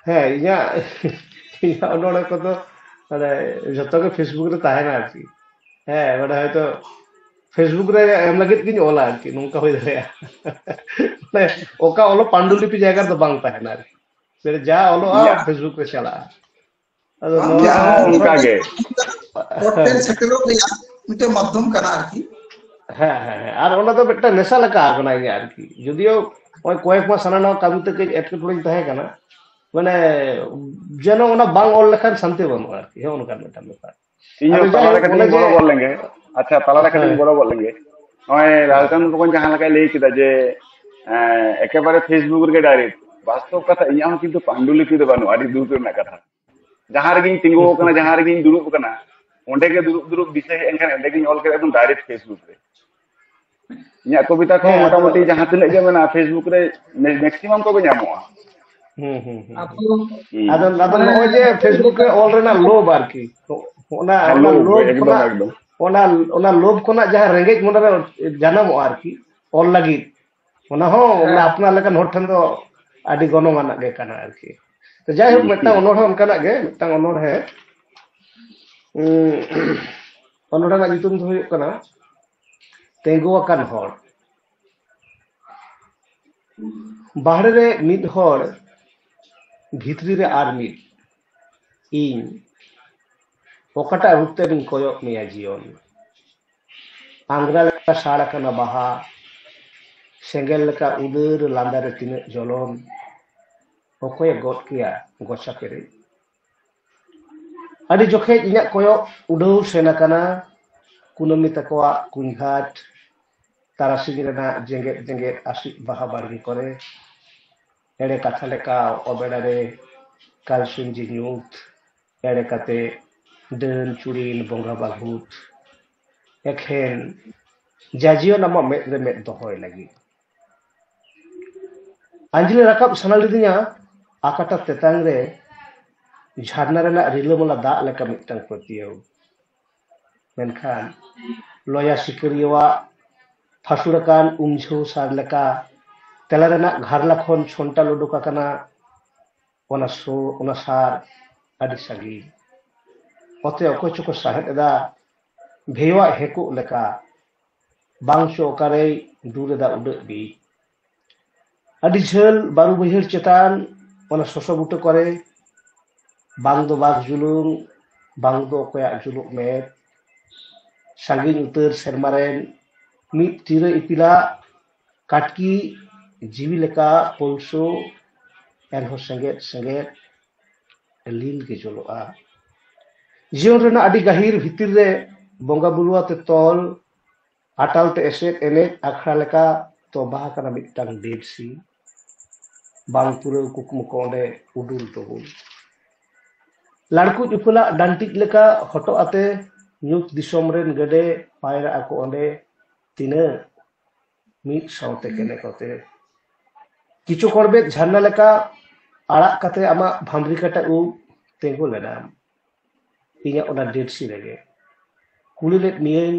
ᱦᱮᱸ, ᱤᱧᱟᱹᱜ, ᱤᱧᱟᱹᱜ ᱚᱱᱚᱬᱦᱮ ᱠᱚᱫᱚ ᱢᱟᱱᱮ ᱡᱷᱚᱛᱚ ᱜᱮ Facebook ᱨᱮ ᱛᱟᱦᱮᱱᱟ ᱟᱨᱠᱤ᱾ ᱦᱮᱸ, ᱢᱟᱱᱮ ᱦᱚᱭᱛᱚ Facebook ᱨᱮ ᱮᱢ ᱞᱟᱹᱜᱤᱫ ᱜᱤᱧ ᱚᱞᱟ ᱟᱨᱠᱤ, ᱱᱚᱝᱠᱟ ᱦᱩᱭ ᱫᱟᱲᱮᱭᱟᱜᱼᱟ᱾ ᱢᱟᱱᱮ ᱚᱠᱟ ᱚᱞᱚᱜ ᱯᱟᱱᱰᱩᱞᱤᱯᱤ ᱡᱟᱭᱜᱟ ᱨᱮᱫᱚ ᱵᱟᱝ ᱛᱟᱦᱮᱱᱟ ᱟᱨᱠᱤ᱾ ᱢᱟᱱᱮ ᱡᱟ ᱚᱞᱚᱜᱼᱟ ᱤᱧᱟᱹᱜ Facebook ᱨᱮ ᱪᱟᱞᱟᱜᱼᱟ᱾ ᱟᱫᱚ ᱵᱟᱝ, ᱱᱚᱣᱟ ᱤᱧᱟᱹᱜ ᱡᱟᱦᱟᱸ ᱦᱚᱸ ᱦᱚᱸ ᱚᱱᱠᱟ ᱢᱤᱫᱴᱮᱱ ᱜᱮ᱾ ᱦᱚᱲ ᱴᱷᱮᱱ ᱥᱮᱴᱮᱨᱚᱜ ᱨᱮᱭᱟᱜ ᱢᱤᱫᱴᱮᱱ ᱢᱟᱫᱽᱫᱷᱚᱢ ᱠᱟᱱᱟ ᱟᱨᱠᱤ᱾ ᱦᱮᱸ, ᱦᱮᱸ, ᱦᱮᱸ᱾ ᱟᱨ ᱚᱱᱟ ᱫᱚ ᱢᱤᱫᱴᱟᱝ ᱱᱮᱥᱟ ᱞᱮᱠᱟ ᱟᱠᱟᱱᱟ ᱤᱧᱟᱹᱜ ᱟᱨᱠᱤ᱾ ᱡᱩᱫᱤᱭᱳ ᱱᱚᱜᱼᱚᱭ ᱠᱚᱭᱮᱠ ᱢᱟᱥ ᱦᱟᱱᱟ ᱱᱟᱣᱟ ᱠᱟᱹᱢᱤ ᱛᱮ ᱠᱟᱹᱡ ᱮᱴᱠᱮᱴᱚᱬᱮᱧ ᱛᱟᱦᱮᱸ ᱠᱟᱱᱟ, ᱢᱟᱱᱮ ᱡᱮᱱᱚ ᱚᱱᱟ ᱵᱟᱝ ᱚᱞ ᱞᱮᱠᱷᱟᱱ ᱥᱟᱱᱛᱤ ᱵᱟᱹᱱᱩᱜᱼᱟ ᱟᱨᱠᱤ᱾ ᱦᱮᱸ, ᱚᱱᱠᱟᱱ ᱢᱤᱫᱴᱟᱝ ᱵᱮᱯᱟᱨ᱾ ᱤᱧ ᱟᱫᱚ ᱦᱚᱸ ᱛᱟᱞᱟᱨᱮ ᱡᱟᱭᱦᱳᱠ, ᱠᱟᱹᱴᱤᱡ ᱚᱱᱮ ᱤᱧ ᱡᱮ, ᱵᱚᱲᱚ ᱜᱚᱫ ᱞᱮᱱᱜᱮ᱾ ᱟᱪᱪᱷᱟ, ᱛᱟᱞᱟᱨᱮ ᱠᱟᱹᱴᱤᱡ ᱤᱧ ᱦᱮᱸ, ᱵᱚᱲᱚ ᱜᱚᱫ ᱞᱮᱱᱜᱮ᱾ ᱱᱚᱜᱼᱚᱭ ᱦᱮᱸ, ᱞᱟᱞᱪᱟᱸᱫᱽ ᱵᱚᱠᱚᱧ ᱡᱟᱦᱟᱸ ᱞᱮᱠᱟᱭ ᱞᱟᱹᱭ ᱠᱮᱫᱟ ᱡᱮ, ᱮᱸ, ᱮᱠᱮᱵᱟᱨᱮ Facebook ᱨᱮᱜᱮ direct᱾ ᱵᱟᱥᱛᱚᱵ ᱠᱟᱛᱷᱟ, ᱤᱧᱟᱹᱜ ᱦᱚᱸ ᱠᱤᱱᱛᱩ ᱯᱟᱱᱰᱩᱞᱤᱯᱤ ᱫᱚ ᱵᱟᱹᱱᱩᱜᱼᱟ, ᱟᱹᱰᱤ ᱫᱩᱠ ᱨᱮᱱᱟᱜ ᱠᱟᱛᱷᱟ᱾ ᱡᱟᱦᱟᱸ ᱨᱮᱜᱤᱧ ᱛᱤᱸᱜᱩ ᱟᱠᱟᱱᱟ, ᱡᱟᱦᱟᱸ ᱨᱮᱜᱤᱧ ᱫᱩᱲᱩᱵ ᱟᱠᱟᱱᱟ, ᱚᱸᱰᱮ ᱜᱮ ᱫᱩᱲᱩᱵ ᱫᱩᱲᱩᱵ ᱫᱤᱥᱟᱹ ᱦᱮᱡ ᱮᱱ ᱠᱷᱟᱱ ᱚᱸᱰᱮ ᱜᱤᱧ ᱚᱞ ᱠᱮᱫᱟ, ᱮᱠᱫᱚᱢ direct Facebook ᱨᱮ᱾ ᱤᱧᱟᱹᱜ ᱠᱚᱵᱤᱛᱟ ᱠᱚᱦᱚᱸ ᱦᱮᱸ, ᱟᱫᱚ, ᱢᱚᱴᱟᱢᱩᱴᱤ ᱡᱟᱦᱟᱸ ᱛᱤᱱᱟᱹᱜ ᱜᱮ ᱢᱮᱱᱟᱜᱼᱟ, Facebook ᱨᱮ ᱢᱮ-, maximum ᱠᱚᱜᱮ ᱧᱟᱢᱚᱜᱼᱟ᱾ ᱦᱩᱸ, ᱦᱩᱸ, ᱦᱩᱸ, ᱦᱩᱸ᱾ ᱟᱫᱚ ᱦᱩᱸ᱾ ᱟᱫᱚ, ᱟᱫᱚ ᱢᱟᱱᱮ ᱱᱚᱜᱼᱚᱭ ᱡᱮ Facebook ᱨᱮ ᱚᱞ ᱨᱮᱱᱟᱜ ᱞᱳᱵᱷ ᱟᱨᱠᱤ, ᱚᱱᱟ, ᱦᱮᱸ, ᱚᱱᱟ ᱞᱳᱵᱷ, ᱞᱳᱵᱷ ᱮᱠᱫᱚᱢ, ᱠᱷᱚᱱᱟᱜ, ᱮᱠᱫᱚᱢ᱾ ᱚᱱᱟ, ᱚᱱᱟ ᱞᱳᱵᱷ ᱠᱷᱚᱱᱟᱜ ᱡᱟᱦᱟᱸ ᱨᱮᱸᱜᱮᱡ ᱢᱚᱱᱮᱨᱮ ᱡᱟᱱᱟᱢᱚᱜᱼᱟ ᱟᱨᱠᱤ, ᱚᱞ ᱞᱟᱹᱜᱤᱫ, ᱚᱱᱟ ᱦᱚᱸ ᱚᱱᱟ ᱦᱮᱸ᱾ ᱟᱯᱱᱟᱨ ᱞᱮᱠᱟᱱ ᱦᱚᱲ ᱴᱷᱮᱱ ᱫᱚ ᱟᱹᱰᱤ ᱜᱚᱱᱚᱝ ᱟᱱᱟᱜ ᱜᱮ ᱠᱟᱱᱟ ᱟᱨᱠᱤ᱾ ᱛᱚ, ᱡᱟᱭᱦᱳᱠ, ᱦᱩᱸ, ᱢᱤᱫᱴᱟᱝ ᱦᱩᱸ᱾ ᱚᱱᱚᱬᱦᱮ ᱚᱱᱠᱟᱱᱟᱜ ᱜᱮ, ᱢᱤᱫᱴᱟᱝ ᱚᱱᱚᱬᱦᱮ, ᱩᱸ, ᱚᱱᱚᱬᱦᱮ ᱨᱮᱱᱟᱜ ᱧᱩᱛᱩᱢ ᱫᱚ ᱦᱩᱭᱩᱜ ᱠᱟᱱᱟ ᱛᱤᱸᱜᱩ ᱟᱠᱟᱱ ᱦᱚᱲ᱾ ᱵᱟᱦᱨᱮ ᱨᱮ ᱢᱤᱫ ᱦᱚᱲ ᱵᱷᱤᱛᱨᱤ ᱨᱮ ᱟᱨ ᱢᱤᱫ ᱤᱧ ᱚᱠᱟᱴᱟᱜ ᱨᱩᱯ ᱛᱮ ᱤᱧ ᱠᱚᱭᱚᱜ ᱢᱮᱭᱟ ᱡᱤᱭᱚᱱ? ᱟᱝᱜᱽᱨᱟ ᱞᱮᱠᱟ ᱥᱟᱲ ᱟᱠᱟᱱᱟ ᱵᱟᱦᱟ, ᱥᱮᱸᱜᱮᱞ ᱞᱮᱠᱟ ᱩᱫᱟᱹᱨ ᱞᱟᱸᱫᱟ ᱨᱮ ᱛᱤᱱᱟᱹᱜ ᱡᱚᱞᱚᱱ, ᱚᱠᱚᱭᱮ ᱜᱚᱫ ᱠᱮᱭᱟ ᱜᱚᱪᱟ ᱯᱮᱨᱮᱡ? ᱟᱹᱰᱤ ᱡᱚᱠᱷᱮᱡ ᱤᱧᱟᱹᱜ ᱠᱚᱭᱚᱜ ᱩᱰᱟᱹᱣ ᱥᱮᱱ ᱟᱠᱟᱱᱟ ᱠᱩᱱᱟᱹᱢᱤ ᱛᱟᱠᱚᱣᱟᱜ ᱠᱩᱧᱜᱷᱟᱴ, ᱛᱟᱨᱟᱥᱤᱧ ᱨᱮᱱᱟᱜ ᱡᱮᱜᱮᱫ ᱡᱮᱜᱮᱫ ᱟᱥᱤᱡ ᱵᱟᱦᱟ ᱵᱟᱲᱜᱮ ᱠᱚᱨᱮ᱾ ᱮᱲᱮ ᱠᱟᱛᱷᱟ ᱞᱮᱠᱟ ᱚᱵᱮᱲᱟ ᱨᱮ ᱠᱟᱞᱥᱩᱱᱡᱤ ᱧᱩᱛ, ᱮᱲᱮ ᱠᱟᱛᱮ ᱰᱟᱹᱱ ᱪᱩᱲᱤᱱ ᱵᱚᱸᱜᱟ ᱵᱟᱹᱜᱷᱩᱴ, ᱮᱠᱷᱮᱱ ᱡᱟᱡᱤᱭᱚᱱ ᱟᱢᱟᱜ ᱢᱮᱫ ᱨᱮ ᱢᱮᱫ ᱫᱚᱦᱚᱭ ᱞᱟᱹᱜᱤᱫ᱾ ᱟᱸᱡᱽᱞᱮ ᱨᱟᱠᱟᱵ ᱥᱟᱱᱟ ᱞᱤᱫᱤᱧᱟ ᱟᱠᱟᱴᱟ ᱛᱮᱛᱟᱝ ᱨᱮ ᱡᱷᱟᱨᱱᱟ ᱨᱮᱱᱟᱜ ᱨᱤᱞᱟᱹᱢᱟᱞᱟ ᱫᱟᱜ ᱞᱮᱠᱟ ᱢᱤᱫᱴᱟᱝ ᱯᱟᱹᱛᱭᱟᱹᱣ᱾ ᱢᱮᱱᱠᱷᱟᱱ ᱞᱚᱭᱟ ᱥᱤᱠᱟᱹᱨᱤᱭᱟᱹᱣᱟᱜ ᱯᱷᱟᱹᱥᱩᱲ ᱟᱠᱟᱱ ᱩᱢᱡᱷᱟᱹᱣ ᱥᱟᱨ ᱞᱮᱠᱟ ᱛᱮᱞᱟ ᱨᱮᱱᱟᱜ ᱜᱷᱟᱨᱞᱟ ᱠᱷᱚᱱ ᱪᱷᱚᱱᱴᱟᱞ ᱩᱰᱩᱠ ᱟᱠᱟᱱᱟ ᱚᱱᱟ ᱥᱳ ᱚᱱᱟ ᱥᱟᱨ ᱟᱹᱰᱤ ᱥᱟᱺᱜᱤᱧ᱾ ᱚᱛᱮ ᱚᱠᱚᱭ ᱪᱚᱠᱚ ᱥᱟᱦᱮᱫ ᱮᱫᱟ ᱵᱷᱮᱭᱚᱣᱟᱜ ᱦᱮᱸᱠᱚᱜ ᱞᱮᱠᱟ, ᱵᱟᱝ ᱪᱚ ᱚᱠᱟᱨᱮᱭ ᱰᱩᱨ ᱮᱫᱟ ᱩᱰᱟᱹᱜ ᱵᱤᱡ᱾ ᱟᱹᱰᱤ ᱡᱷᱟᱹᱞ ᱵᱟᱹᱨᱩ ᱵᱟᱹᱭᱦᱟᱹᱲ ᱪᱮᱛᱟᱱ ᱚᱱᱟ ᱥᱚᱥᱚ ᱵᱩᱴᱟᱹ ᱠᱚᱨᱮ ᱵᱟᱝ ᱫᱚ ᱵᱟᱜᱽ ᱡᱩᱞᱩᱝ, ᱵᱟᱝ ᱫᱚ ᱚᱠᱚᱭᱟᱜ ᱡᱩᱞᱩᱜ ᱢᱮᱫ᱾ ᱥᱟᱺᱜᱤᱧ ᱩᱛᱟᱹᱨ ᱥᱮᱨᱢᱟ ᱨᱮᱱ ᱢᱤᱫ ᱴᱤᱨᱟᱹ ᱤᱯᱤᱞᱟᱜ ᱠᱟᱴᱠᱤ ᱡᱤᱣᱤ ᱞᱮᱠᱟ ᱯᱚᱞᱥᱚ ᱮᱱᱦᱚᱸ ᱥᱮᱸᱜᱮᱫ ᱥᱮᱸᱜᱮᱫ ᱞᱤᱞ ᱜᱮ ᱡᱚᱞᱚᱜᱼᱟ᱾ ᱡᱤᱭᱚᱱ ᱨᱮᱱᱟᱜ ᱟᱹᱰᱤ ᱜᱟᱹᱦᱤᱨ ᱵᱷᱤᱛᱤᱨ ᱨᱮ ᱵᱚᱸᱜᱟ ᱵᱩᱨᱩ ᱟᱛᱮ ᱛᱚᱞ, ᱟᱴᱟᱞ ᱛᱮ ᱮᱥᱮᱫ ᱮᱱᱮᱡ ᱟᱠᱷᱲᱟ ᱞᱮᱠᱟ ᱛᱚᱵᱟ ᱟᱠᱟᱱᱟ ᱢᱤᱫᱴᱟᱝ ᱰᱮᱰ ᱥᱤ᱾ ᱵᱟᱝ ᱯᱩᱨᱟᱹᱣ ᱠᱩᱠᱢᱩ ᱠᱚ ᱚᱸᱰᱮ ᱩᱰᱩᱞ ᱛᱩᱵᱩᱞ᱾ ᱞᱟᱲᱠᱩᱡ ᱩᱯᱟᱹᱞᱟᱜ ᱰᱟᱱᱴᱤᱡ ᱞᱮᱠᱟ ᱦᱚᱴᱚᱜ ᱟᱛᱮ ᱧᱩᱛ ᱫᱤᱥᱚᱢ ᱨᱮᱱ ᱜᱮᱰᱮ ᱯᱟᱭᱨᱟᱜ ᱟᱠᱚ ᱚᱸᱰᱮ ᱛᱤᱱᱟᱹᱜ ᱢᱤᱫ ᱥᱟᱶᱛᱮ ᱠᱮᱱᱮ ᱠᱚᱛᱮ᱾ ᱠᱤᱪᱩ ᱠᱚᱲᱵᱮᱫ ᱡᱷᱟᱨᱱᱟ ᱞᱮᱠᱟ ᱟᱲᱟᱜ ᱠᱟᱛᱮ ᱟᱢᱟᱜ ᱵᱷᱟᱢᱨᱤ ᱠᱟᱴᱟ ᱩᱵ ᱛᱤᱸᱜᱩ ᱞᱮᱱᱟᱢ ᱤᱧᱟᱹᱜ ᱚᱱᱟ ᱰᱮᱰ ᱥᱤ ᱨᱮᱜᱮ᱾ ᱠᱩᱞᱤ ᱞᱮᱫ ᱢᱤᱭᱟᱹᱧ,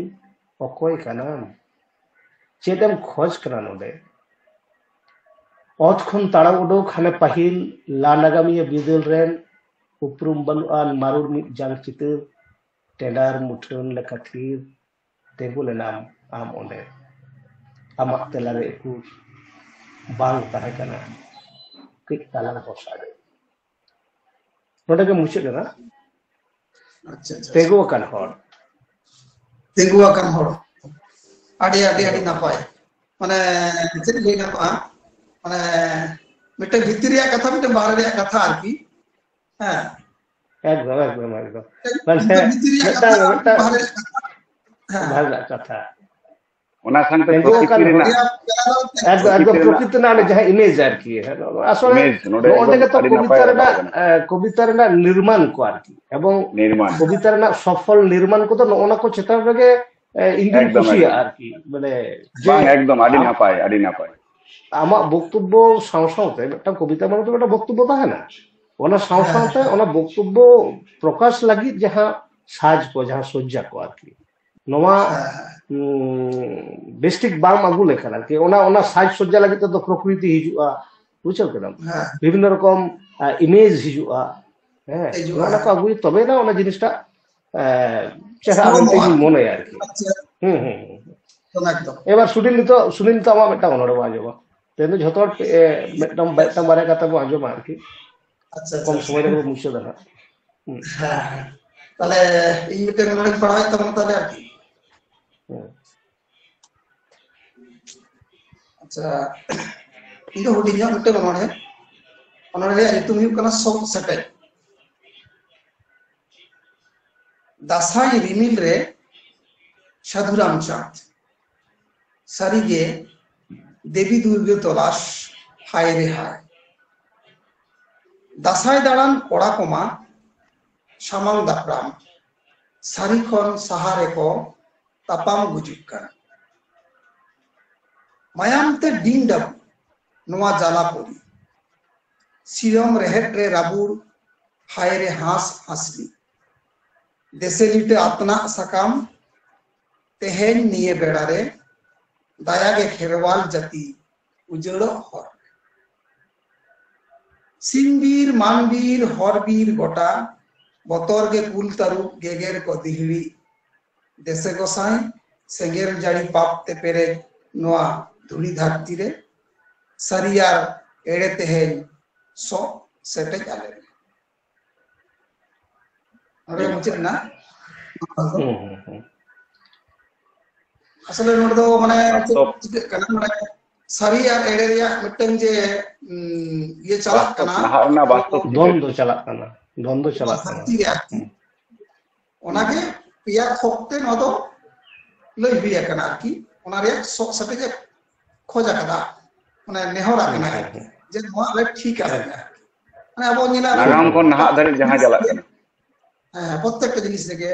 ᱚᱠᱚᱭ ᱠᱟᱱᱟᱢ? ᱪᱮᱫ ᱮᱢ ᱠᱷᱚᱡᱽ ᱠᱟᱱᱟ ᱱᱚᱰᱮ? ᱚᱛ ᱠᱷᱚᱱ ᱛᱟᱲᱟᱢ ᱩᱰᱩᱠ ᱦᱟᱱᱮ ᱯᱟᱹᱦᱤᱞ ᱞᱟ ᱱᱟᱜᱟᱢᱤᱭᱟᱹ ᱵᱤᱫᱟᱹᱞ ᱨᱮᱱ ᱩᱯᱨᱩᱢ ᱵᱟᱹᱱᱩᱜ ᱟᱱ ᱢᱟᱨᱩᱲ ᱢᱤᱫ ᱡᱟᱝ ᱪᱤᱛᱟᱹᱨ ᱴᱮᱸᱰᱟᱨ ᱢᱩᱴᱷᱟᱹᱱ ᱞᱮᱠᱟ ᱛᱷᱤᱨ ᱛᱤᱸᱜᱩ ᱞᱮᱱᱟᱢ ᱟᱢ ᱚᱸᱰᱮ᱾ ᱟᱢᱟᱜ ᱛᱮᱞᱟ ᱨᱮ ᱩᱠᱩᱨ ᱵᱟᱝ ᱛᱟᱦᱮᱸ ᱠᱟᱱᱟ ᱠᱟᱹᱡ ᱛᱟᱞᱟᱝ ᱵᱷᱚᱨᱥᱟ ᱜᱮ᱾ ᱱᱚᱰᱮ ᱜᱮ ᱢᱩᱪᱟᱹᱫ ᱮᱱᱟ᱾ ᱟᱪᱪᱷᱟ ᱟᱪᱪᱷᱟ᱾ ᱛᱤᱸᱜᱩ ᱟᱠᱟᱱ ᱦᱚᱲ᱾ ᱛᱤᱸᱜᱩ ᱟᱠᱟᱱ ᱦᱚᱲ᱾ ᱟᱹᱰᱤ ᱟᱹᱰᱤ ᱟᱹᱰᱤ ᱱᱟᱯᱟᱭ᱾ ᱢᱟᱱᱮ ᱪᱮᱫ ᱞᱟᱹᱭ ᱜᱟᱱᱚᱜᱼᱟ, ᱢᱟᱱᱮ ᱢᱤᱫᱴᱮᱱ ᱵᱷᱤᱛᱤᱨ ᱨᱮᱭᱟᱜ ᱠᱟᱛᱷᱟ, ᱢᱤᱫᱴᱮᱱ ᱵᱟᱦᱨᱮ ᱨᱮᱭᱟᱜ ᱠᱟᱛᱷᱟ ᱟᱨᱠᱤ᱾ ᱦᱮᱸ᱾ ᱮᱠᱫᱚᱢ ᱮᱠᱫᱚᱢ ᱮᱠᱫᱚᱢ᱾ ᱢᱟᱱᱮ ᱢᱤᱫᱴᱮᱱ ᱵᱷᱤᱛᱤᱨ ᱨᱮᱭᱟᱜ ᱠᱟᱛᱷᱟ ᱢᱤᱫᱴᱟᱝ ᱟᱨ ᱢᱤᱫᱴᱟᱝ ᱵᱟᱦᱨᱮ ᱨᱮᱭᱟᱜ ᱠᱟᱛᱷᱟ᱾ ᱦᱮᱸ᱾ ᱵᱟᱦᱨᱮ ᱨᱮᱱᱟᱜ ᱠᱟᱛᱷᱟ᱾ ᱚᱱᱟ ᱥᱟᱶᱛᱮ ᱛᱤᱸᱜᱩ ᱟᱠᱟᱱ ᱯᱨᱚᱠᱨᱤᱛᱤ ᱨᱮᱱᱟᱜ ᱯᱮᱭᱟ ᱯᱮᱭᱟ ᱫᱚ ᱮᱠᱫᱚᱢ ᱮᱠᱫᱚᱢ ᱯᱨᱚᱠᱨᱤᱛᱤ ᱨᱮᱱᱟᱜ ᱯᱨᱚᱠᱨᱤᱛᱤ ᱨᱮᱱᱟᱜ ᱚᱸᱰᱮ ᱡᱟᱦᱟᱸ ᱤᱢᱮᱡᱽ ᱟᱨᱠᱤ, ᱦᱮᱸ, ᱟᱥᱚᱞᱮ ᱤᱢᱮᱡᱽ ᱱᱚᱰᱮ ᱱᱚᱜᱼᱚ ᱱᱚᱰᱮ ᱮᱠᱫᱚᱢ ᱜᱮᱛᱚ ᱟᱹᱰᱤ ᱱᱟᱯᱟᱭ ᱠᱚᱵᱤᱛᱟ ᱨᱟᱠᱟᱵ ᱨᱮᱱᱟᱜ ᱟᱠᱟᱱᱟ᱾ ᱮ, ᱠᱚᱵᱤᱛᱟ ᱨᱮᱱᱟᱜ ᱮ, ᱠᱚᱵᱤᱛᱟ ᱨᱮᱱᱟᱜ ᱱᱤᱨᱢᱟᱱ ᱠᱚ ᱟᱨᱠᱤ, ᱮᱵᱚᱝ ᱱᱤᱨᱢᱟᱱ᱾ ᱠᱚᱵᱤᱛᱟ ᱨᱮᱱᱟᱜ ᱥᱚᱯᱷᱚᱞ ᱱᱤᱨᱢᱟᱱ ᱠᱚᱫᱚ ᱱᱚᱜᱼᱚ ᱱᱟ ᱠᱚ ᱪᱮᱛᱟᱱ ᱨᱮᱜᱮ ᱮ, ᱤᱧ ᱫᱩᱧ ᱮᱠᱫᱚᱢ, ᱠᱩᱥᱤᱭᱟᱜᱼᱟ ᱮᱠᱫᱚᱢ᱾ ᱟᱨᱠᱤ, ᱢᱟᱱᱮ ᱡᱮ ᱵᱟᱝ, ᱮᱠᱫᱚᱢ ᱟᱹᱰᱤ ᱟᱢ- ᱱᱟᱯᱟᱭ, ᱟᱹᱰᱤ ᱱᱟᱯᱟᱭ᱾ ᱟᱢᱟᱜ ᱵᱚᱠᱛᱚᱵᱵᱚ ᱥᱟᱶ ᱥᱟᱶᱛᱮ ᱢᱤᱫᱴᱟᱝ ᱠᱚᱵᱤᱛᱟ ᱢᱟᱱᱮ ᱫᱚ ᱢᱤᱫᱴᱟᱝ ᱵᱚᱠᱛᱚᱵᱵᱚ ᱛᱟᱦᱮᱱᱟ, ᱚᱱᱟ ᱥᱟᱶ ᱦᱮᱸ, ᱥᱟᱶᱛᱮ ᱦᱮᱸ᱾ ᱚᱱᱟ ᱵᱚᱠᱛᱚᱵᱵᱚ ᱯᱨᱚᱠᱟᱥ ᱞᱟᱹᱜᱤᱫ ᱡᱟᱦᱟᱸ ᱥᱟᱡᱽ ᱠᱚ, ᱡᱟᱦᱟᱸ ᱥᱚᱡᱡᱟ ᱠᱚ ᱟᱨᱠᱤ, ᱱᱚᱣᱟ ᱦᱮᱸ, ᱦᱮᱸ᱾ ᱩᱸ, ᱵᱮᱥᱴᱷᱤᱠ ᱵᱟᱢ ᱟᱹᱜᱩ ᱞᱮᱠᱷᱟᱱ ᱟᱨᱠᱤ, ᱚᱱᱟ ᱚᱱᱟ ᱥᱟᱡᱽ ᱥᱚᱡᱡᱟ ᱞᱟᱹᱜᱤᱫ ᱛᱮᱫᱚ ᱯᱨᱚᱠᱨᱤᱛᱤ ᱦᱤᱡᱩᱜᱼᱟ, ᱵᱩᱡᱷᱟᱹᱣ ᱠᱮᱫᱟᱢ? ᱦᱮᱸ᱾ ᱵᱤᱵᱷᱤᱱᱱᱚ ᱨᱚᱠᱚᱢ ᱤᱢᱮᱡᱽ ᱦᱤᱡᱩᱜᱼᱟ, ᱦᱮᱸ, ᱦᱤᱡᱩᱜᱼᱟ, ᱱᱚᱜᱼᱚ ᱱᱟ ᱠᱚ ᱦᱮᱸ᱾ ᱟᱹᱜᱩᱭ ᱛᱚᱵᱮ ᱱᱟ ᱚᱱᱟ ᱡᱤᱱᱤᱥᱴᱟ ᱮ, ᱪᱮᱦᱨᱟ ᱥᱟᱱᱟᱢᱚᱜᱼᱟ᱾ ᱢᱮᱱᱛᱮ ᱤᱧ ᱢᱚᱱᱮᱭᱟ ᱟᱨᱠᱤ᱾ ᱟᱪᱪᱷᱟ, ᱦᱩᱸ ᱦᱩᱸ ᱦᱩᱸ᱾ ᱮᱠᱫᱚᱢ, ᱮᱠᱫᱚᱢ᱾ ᱮᱵᱟᱨ ᱥᱩᱱᱤᱞ ᱱᱤᱛᱚᱜ, ᱥᱩᱱᱤᱞ ᱱᱤᱛᱚᱜ ᱟᱢᱟᱜ ᱢᱤᱫᱴᱟᱝ ᱚᱱᱚᱬᱦᱮ ᱵᱚᱱ ᱟᱸᱡᱚᱢᱟ᱾ ᱛᱮᱦᱮᱧ ᱫᱚ ᱡᱷᱚᱛᱚ ᱦᱚᱲ ᱮ, ᱢᱤᱫᱴᱟᱝ ᱢᱤᱫᱴᱟᱝ ᱵᱟᱨᱭᱟ ᱠᱟᱛᱷᱟ ᱵᱚᱱ ᱟᱸᱡᱚᱢᱟ ᱟᱨᱠᱤ᱾ ᱟᱪᱪᱷᱟ, ᱟᱪᱪᱷᱟ, ᱠᱚᱢ ᱟᱪᱪᱷᱟ᱾ ᱥᱚᱢᱚᱭ ᱨᱮᱜᱮ ᱵᱚᱱ ᱢᱩᱪᱟᱹᱫᱟ ᱱᱟᱦᱟᱜ᱾ ᱦᱩᱸ᱾ ᱦᱮᱸ, ᱦᱮᱸ᱾ ᱛᱟᱦᱞᱮ ᱤᱧ ᱢᱤᱫᱴᱮᱱ ᱚᱱᱚᱬᱦᱮᱧ ᱯᱟᱲᱦᱟᱣᱮᱫ ᱛᱟᱵᱚᱱᱟ ᱛᱟᱦᱞᱮ ᱟᱨᱠᱤ᱾ ᱦᱩᱸ᱾ ᱟᱪᱪᱷᱟ, ᱤᱧ ᱫᱚ ᱦᱩᱰᱤᱧ ᱧᱚᱜ ᱢᱤᱫᱴᱮᱱ ᱚᱱᱚᱬᱦᱮ᱾ ᱚᱱᱚᱬᱦᱮ ᱨᱮᱭᱟᱜ ᱧᱩᱛᱩᱢ ᱦᱩᱭᱩᱜ ᱠᱟᱱᱟ ᱥᱚᱜ ᱥᱮᱴᱮᱡ᱾ ᱫᱟᱸᱥᱟᱭ ᱨᱤᱢᱤᱞ ᱨᱮ ᱥᱟᱹᱫᱷᱩ ᱨᱟᱢᱪᱟᱸᱫᱽ᱾ ᱥᱟᱹᱨᱤᱜᱮ ᱫᱮᱵᱤ ᱫᱩᱨᱜᱟᱹ ᱛᱚᱞᱟᱥ, ᱦᱟᱭ ᱨᱮ ᱦᱟᱭ᱾ ᱫᱟᱸᱥᱟᱭ ᱫᱟᱬᱟᱱ ᱠᱚᱲᱟ ᱠᱚᱢᱟ ᱥᱟᱢᱟᱝ ᱫᱟᱯᱨᱟᱢ, ᱥᱟᱹᱨᱤ ᱠᱷᱚᱱ ᱥᱟᱦᱟ ᱨᱮᱠᱚ ᱛᱟᱯᱟᱢ ᱜᱩᱡᱩᱜ ᱠᱟᱱ᱾ ᱢᱟᱭᱟᱢ ᱛᱮ ᱰᱤᱝ ᱰᱟᱹᱵᱩ ᱱᱚᱣᱟ ᱡᱟᱞᱟ ᱯᱚᱨᱤ, ᱥᱤᱨᱚᱢ ᱨᱮᱦᱮᱫ ᱨᱮ ᱨᱟᱵᱩᱲ, ᱦᱟᱭ ᱨᱮ ᱦᱟᱸᱥ ᱦᱟᱸᱥᱞᱤ᱾ ᱫᱮᱥᱮ ᱞᱤᱴᱟᱹ ᱟᱛᱱᱟᱜ ᱥᱟᱠᱟᱢ, ᱛᱮᱦᱮᱧ ᱱᱤᱭᱟᱹ ᱵᱮᱲᱟ ᱨᱮ ᱫᱟᱭᱟ ᱜᱮ ᱠᱷᱮᱨᱣᱟᱞ ᱡᱟᱹᱛᱤ ᱩᱡᱟᱹᱲᱚᱜ ᱦᱚᱨ ᱨᱮ᱾ ᱥᱤᱧ ᱵᱤᱨ ᱢᱟᱱ ᱵᱤᱨ ᱦᱚᱨ ᱵᱤᱨ ᱜᱚᱴᱟ, ᱵᱚᱛᱚᱨ ᱜᱮ ᱠᱩᱞ ᱛᱟᱹᱨᱩᱵ ᱜᱮᱜᱮᱨ ᱠᱚ ᱫᱤᱦᱲᱤ᱾ ᱫᱮᱥᱮ ᱜᱚᱸᱥᱟᱭ ᱥᱮᱸᱜᱮᱞ ᱡᱟᱹᱲᱤ ᱯᱟᱯ ᱛᱮ ᱯᱮᱨᱮᱡ ᱱᱚᱣᱟ ᱫᱷᱩᱲᱤ ᱫᱷᱟᱹᱨᱛᱤ ᱨᱮ, ᱥᱟᱹᱨᱤ ᱟᱨ ᱮᱲᱮ ᱛᱮᱦᱮᱧ ᱥᱚᱜ ᱥᱮᱴᱮᱡ ᱟᱞᱮ ᱢᱮ᱾ ᱱᱚᱰᱮ ᱢᱩᱪᱟᱹᱫ ᱮᱱᱟ᱾ ᱦᱩᱸ, ᱦᱩᱸ, ᱦᱩᱸ᱾ ᱟᱥᱚᱞᱮ ᱱᱚᱰᱮ ᱫᱚ ᱢᱟᱱᱮ ᱪᱮᱫ ᱵᱟᱥᱛᱚᱵ᱾ ᱪᱤᱠᱟᱹᱜ ᱠᱟᱱᱟ, ᱢᱟᱱᱮ ᱥᱟᱹᱨᱤ ᱟᱨ ᱮᱲᱮ ᱨᱮᱭᱟᱜ ᱢᱤᱫᱴᱟᱝ ᱡᱮ, ᱩᱸ, ᱤᱭᱟᱹ ᱪᱟᱞᱟᱜ ᱵᱟᱥᱛᱚᱵ, ᱠᱟᱱᱟ, ᱱᱟᱦᱟᱜ ᱨᱮᱱᱟᱜ ᱵᱟᱥᱛᱚᱵ ᱫᱚᱱ ᱪᱤᱛᱟᱹᱨ᱾ ᱫᱚ ᱪᱟᱞᱟᱜ ᱠᱟᱱᱟ, ᱫᱚᱱ ᱫᱚ ᱪᱟᱞᱟᱜ ᱠᱟᱱᱟ᱾ ᱫᱷᱟᱹᱨᱛᱤ ᱨᱮ ᱟᱨᱠᱤ᱾ ᱦᱩᱸ᱾ ᱚᱱᱟᱜᱮ ᱯᱮᱭᱟ ᱛᱷᱚᱠ ᱛᱮ ᱱᱚᱣᱟ ᱫᱚ ᱞᱟᱹᱭ ᱦᱩᱭ ᱟᱠᱟᱱᱟ ᱟᱨᱠᱤ, ᱚᱱᱟ ᱨᱮᱭᱟᱜ ᱥᱚᱜ ᱥᱮᱴᱮᱡ ᱮ ᱠᱷᱚᱡ ᱟᱠᱟᱫᱟ, ᱢᱟᱱᱮ ᱱᱮᱦᱚᱨ ᱦᱩᱸ, ᱟᱠᱟᱱᱟ ᱦᱩᱸ, ᱟᱨᱠᱤ, ᱦᱩᱸ᱾ ᱡᱮ ᱱᱚᱣᱟ ᱟᱞᱮ ᱴᱷᱤᱠ ᱟᱞᱮ ᱦᱩᱸ᱾ ᱯᱮ ᱟᱨᱠᱤ᱾ ᱢᱟᱱᱮ ᱟᱵᱚ ᱧᱮᱞᱟ ᱱᱟᱜᱟᱢ ᱠᱷᱚᱱ ᱱᱟᱦᱟᱜ ᱫᱷᱟᱹᱨᱤᱡ ᱡᱟᱦᱟᱸ ᱪᱟᱞᱟᱜ ᱠᱟᱱᱟ᱾ ᱦᱮᱸ, ᱯᱨᱚᱛᱛᱮᱠᱴᱟ ᱡᱤᱱᱤᱥ ᱨᱮᱜᱮ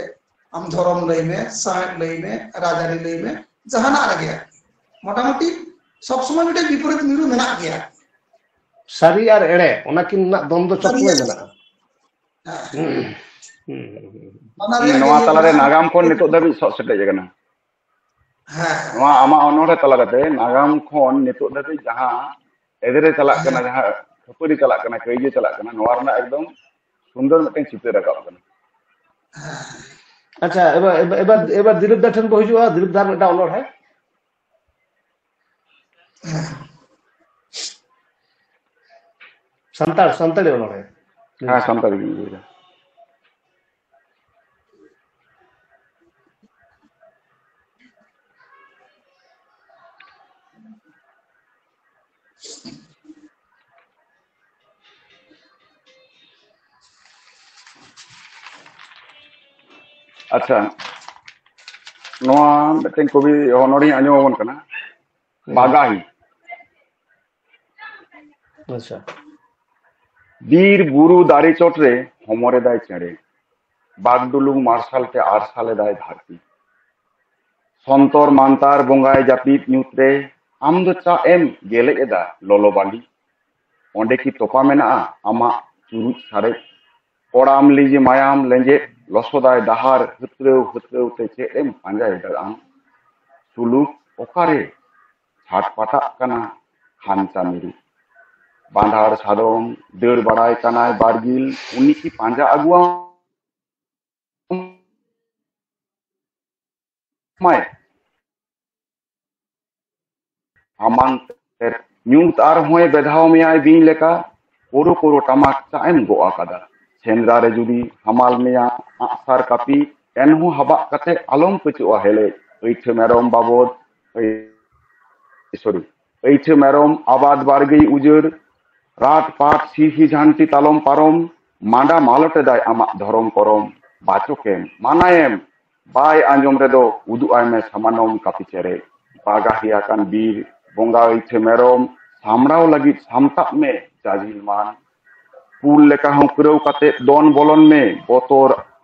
ᱟᱢ ᱫᱷᱚᱨᱚᱢ ᱞᱟᱹᱭ ᱢᱮ, ᱥᱟᱶᱦᱮᱫ ᱞᱟᱹᱭ ᱢᱮ, ᱨᱟᱡᱽᱟᱹᱨᱤ ᱞᱟᱹᱭ ᱢᱮ, ᱡᱟᱦᱟᱱᱟᱜ ᱨᱮᱜᱮ ᱢᱚᱴᱟᱢᱩᱴᱤ ᱥᱚᱵ ᱥᱚᱢᱚᱭ ᱢᱤᱫᱴᱮᱱ ᱵᱤᱯᱚᱨᱤᱛ ᱧᱩᱨᱩ ᱢᱮᱱᱟᱜ ᱜᱮᱭᱟ᱾ ᱥᱟᱹᱨᱤ ᱟᱨ ᱮᱲᱮ, ᱚᱱᱟ ᱠᱤᱱ ᱨᱮᱱᱟᱜ ᱫᱚᱱ ᱫᱚ ᱥᱟᱹᱨᱤ ᱥᱚᱵ ᱥᱚᱢᱚᱭ ᱟᱨ ᱢᱮᱱᱟᱜᱼᱟ᱾ ᱦᱮᱸ᱾ ᱦᱩᱸ, ᱦᱩᱸ, ᱦᱩᱸ, ᱦᱩᱸ᱾ ᱵᱟᱱᱟᱨ ᱨᱮᱭᱟᱜ ᱱᱚᱣᱟ ᱜᱮ ᱛᱟᱞᱟᱨᱮ ᱧᱮᱞᱚᱜᱼᱟ᱾ ᱱᱟᱜᱟᱢ ᱠᱷᱚᱱ ᱱᱤᱛᱚᱜ ᱫᱷᱟᱹᱵᱤᱡ ᱥᱚᱜ ᱥᱮᱴᱮᱡ ᱟᱠᱟᱱᱟ᱾ ᱦᱮᱸ᱾ ᱱᱚᱣᱟ ᱟᱢᱟᱜ ᱚᱱᱚᱬᱦᱮ ᱛᱟᱞᱟ ᱠᱟᱛᱮ ᱱᱟᱜᱟᱢ ᱠᱷᱚᱱ ᱱᱤᱛᱚᱜ ᱫᱷᱟᱹᱵᱤᱡ ᱡᱟᱦᱟᱸ ᱮᱫᱨᱮ ᱪᱟᱞᱟᱜ ᱠᱟᱱᱟ, ᱦᱮᱸ᱾ ᱡᱟᱦᱟᱸ ᱠᱷᱟᱹᱯᱟᱹᱨᱤ ᱪᱟᱞᱟᱜ ᱠᱟᱱᱟ, ᱠᱟᱹᱭᱡᱟᱹ ᱪᱟᱞᱟᱜ ᱠᱟᱱᱟ, ᱱᱚᱣᱟ ᱨᱮᱱᱟᱜ ᱮᱠᱫᱚᱢ ᱥᱩᱱᱫᱚᱨ ᱢᱤᱫᱴᱮᱱ ᱪᱤᱛᱟᱹᱨ ᱨᱟᱠᱟᱵ ᱠᱟᱱᱟ᱾ ᱦᱮᱸ᱾ ᱟᱪᱪᱷᱟ, ᱮᱵᱟᱨ, ᱮᱵᱟᱨ, ᱮᱵᱟᱨ, ᱮᱵᱟᱨ ᱫᱤᱞᱤᱯ ᱫᱟ ᱴᱷᱮᱱ ᱵᱚ ᱦᱤᱡᱩᱜᱼᱟ, ᱫᱤᱞᱤᱯ ᱫᱟ ᱢᱤᱫᱴᱟᱝ ᱚᱱᱚᱬᱦᱮ᱾ ᱦᱮᱸ᱾ ᱥᱟᱱᱛᱟᱲ, ᱥᱟᱱᱛᱟᱲᱤ ᱚᱱᱚᱬᱦᱮ᱾ ᱦᱮᱸ, ᱥᱟᱱᱛᱟᱲᱤ ᱜᱤᱧ ᱞᱟᱹᱭᱫᱟ᱾ ᱟᱪᱪᱷᱟ, ᱱᱚᱣᱟ ᱢᱤᱫᱴᱮᱱ ᱠᱚᱵᱤ ᱚᱱᱚᱬᱦᱮᱧ ᱟᱸᱡᱚᱢ ᱟᱵᱚᱱ ᱠᱟᱱᱟ, ᱦᱩᱸ᱾ ᱵᱟᱜᱟᱦᱤ᱾ ᱟᱪᱪᱷᱟ᱾ ᱵᱤᱨ ᱵᱩᱨᱩ ᱫᱟᱨᱮ ᱪᱚᱴᱨᱮ ᱦᱚᱢᱚᱨᱮᱫᱟᱭ ᱪᱮᱬᱮ, ᱵᱟᱜᱰᱩᱞᱩᱝ ᱢᱟᱨᱥᱟᱞ ᱛᱮ ᱟᱨᱥᱟᱞᱮᱫᱟᱭ ᱫᱷᱟᱹᱨᱛᱤ᱾ ᱥᱚᱱᱛᱚᱨ ᱢᱟᱱᱛᱟᱨ ᱵᱚᱸᱜᱟᱭ ᱡᱟᱹᱯᱤᱫ ᱧᱩᱛ ᱨᱮ, ᱟᱢ ᱫᱚ ᱪᱟᱜ ᱮᱢ ᱜᱮᱞᱮᱡ ᱮᱫᱟ ᱞᱚᱞᱚ ᱵᱟᱹᱞᱤ? ᱚᱸᱰᱮ ᱠᱤ ᱛᱚᱯᱟ ᱢᱮᱱᱟᱜᱼᱟ ᱟᱢᱟᱜ ᱪᱩᱨᱩᱡ ᱥᱟᱨᱮᱡ? ᱠᱚᱲᱟᱢ ᱞᱤᱸᱡᱤ ᱢᱟᱭᱟᱢ ᱞᱮᱸᱡᱮᱫ ᱞᱚᱥᱚᱫᱟᱭ ᱰᱟᱦᱟᱨ, ᱦᱟᱹᱛᱨᱟᱹᱣ ᱦᱟᱹᱛᱨᱟᱹᱣ ᱛᱮ ᱪᱮᱫ ᱮᱢ ᱯᱟᱸᱡᱟᱭᱮᱫᱟ ᱟᱢ? ᱥᱩᱞᱩᱠ ᱚᱠᱟᱨᱮ ᱪᱷᱟᱴᱯᱟᱴᱟᱜ ᱠᱟᱱᱟ ᱠᱷᱟᱧᱪᱟ ᱢᱤᱨᱩ? ᱵᱟᱸᱫᱷᱟᱲ ᱥᱟᱫᱚᱢ ᱫᱟᱹᱲ ᱵᱟᱲᱟᱭ ᱠᱟᱱᱟᱭ ᱵᱟᱨᱜᱤᱞ, ᱩᱱᱤ ᱠᱤ ᱯᱟᱸᱡᱟ ᱟᱹᱜᱩᱣᱟᱢ? ᱢᱟᱭ᱾ ᱟᱢᱟᱝ ᱛᱮ ᱧᱩᱛ ᱟᱨᱦᱚᱸᱭ ᱵᱮᱫᱷᱟᱣ ᱢᱮᱭᱟᱭ ᱵᱤᱧ ᱞᱮᱠᱟ, ᱠᱳᱨᱳ ᱠᱳᱨᱳ ᱴᱟᱢᱟᱠ ᱪᱟᱜ ᱮᱢ ᱜᱚᱜ ᱟᱠᱟᱫᱟ᱾ ᱥᱮᱸᱫᱽᱨᱟ ᱨᱮ ᱡᱩᱫᱤ ᱦᱟᱢᱟᱞ ᱢᱮᱭᱟ ᱟᱸᱜᱼᱥᱟᱨ ᱠᱟᱹᱯᱤ, ᱮᱱᱦᱚᱸ ᱦᱟᱵᱟᱜ ᱠᱟᱛᱮ ᱟᱞᱚᱢ ᱯᱟᱹᱪᱚᱜᱼᱟ ᱦᱮᱞᱮᱡ᱾ ᱟᱹᱭᱴᱷᱟᱹ ᱢᱮᱨᱚᱢ ᱵᱟᱵᱚᱫ, ᱟᱹᱭ-, sorry, ᱟᱹᱭᱴᱷᱟᱹ ᱢᱮᱨᱚᱢ ᱟᱵᱟᱫ ᱵᱟᱲᱜᱮᱭ ᱩᱡᱟᱹᱲ, ᱨᱟᱴ ᱯᱟᱴ ᱥᱤᱦᱤ ᱡᱷᱟᱱᱴᱤ ᱛᱟᱞᱚᱢ ᱯᱟᱨᱚᱢ, ᱢᱟᱸᱰᱟ ᱢᱟᱞᱚᱴ ᱮᱫᱟᱭ ᱟᱢᱟᱜ ᱫᱷᱚᱨᱚᱢ ᱠᱚᱨᱚᱢ᱾ ᱵᱟᱪᱚᱠᱮᱢ, ᱢᱟᱱᱟᱭᱮᱢ, ᱵᱟᱭ ᱟᱸᱡᱚᱢ ᱨᱮᱫᱚ ᱩᱫᱩᱜ ᱟᱭ ᱢᱮ ᱥᱟᱢᱟᱱᱚᱢ ᱠᱟᱹᱯᱤ ᱪᱮᱨᱮᱡ᱾ ᱵᱟᱜᱟᱦᱤ ᱟᱠᱟᱱ ᱵᱤᱨ ᱵᱚᱸᱜᱟ ᱟᱹᱭᱴᱷᱟᱹ ᱢᱮᱨᱚᱢ ᱥᱟᱢᱲᱟᱣ ᱞᱟᱹᱜᱤᱫ ᱥᱟᱢᱴᱟᱜ ᱢᱮ ᱡᱟᱡᱤᱞ ᱢᱟᱱ᱾ ᱯᱩᱞ ᱞᱮᱠᱟ ᱦᱚᱸ ᱠᱩᱨᱟᱹᱣ ᱠᱟᱛᱮ ᱫᱚᱱ ᱵᱚᱞᱚᱱ ᱢᱮ, ᱵᱚᱛᱚᱨ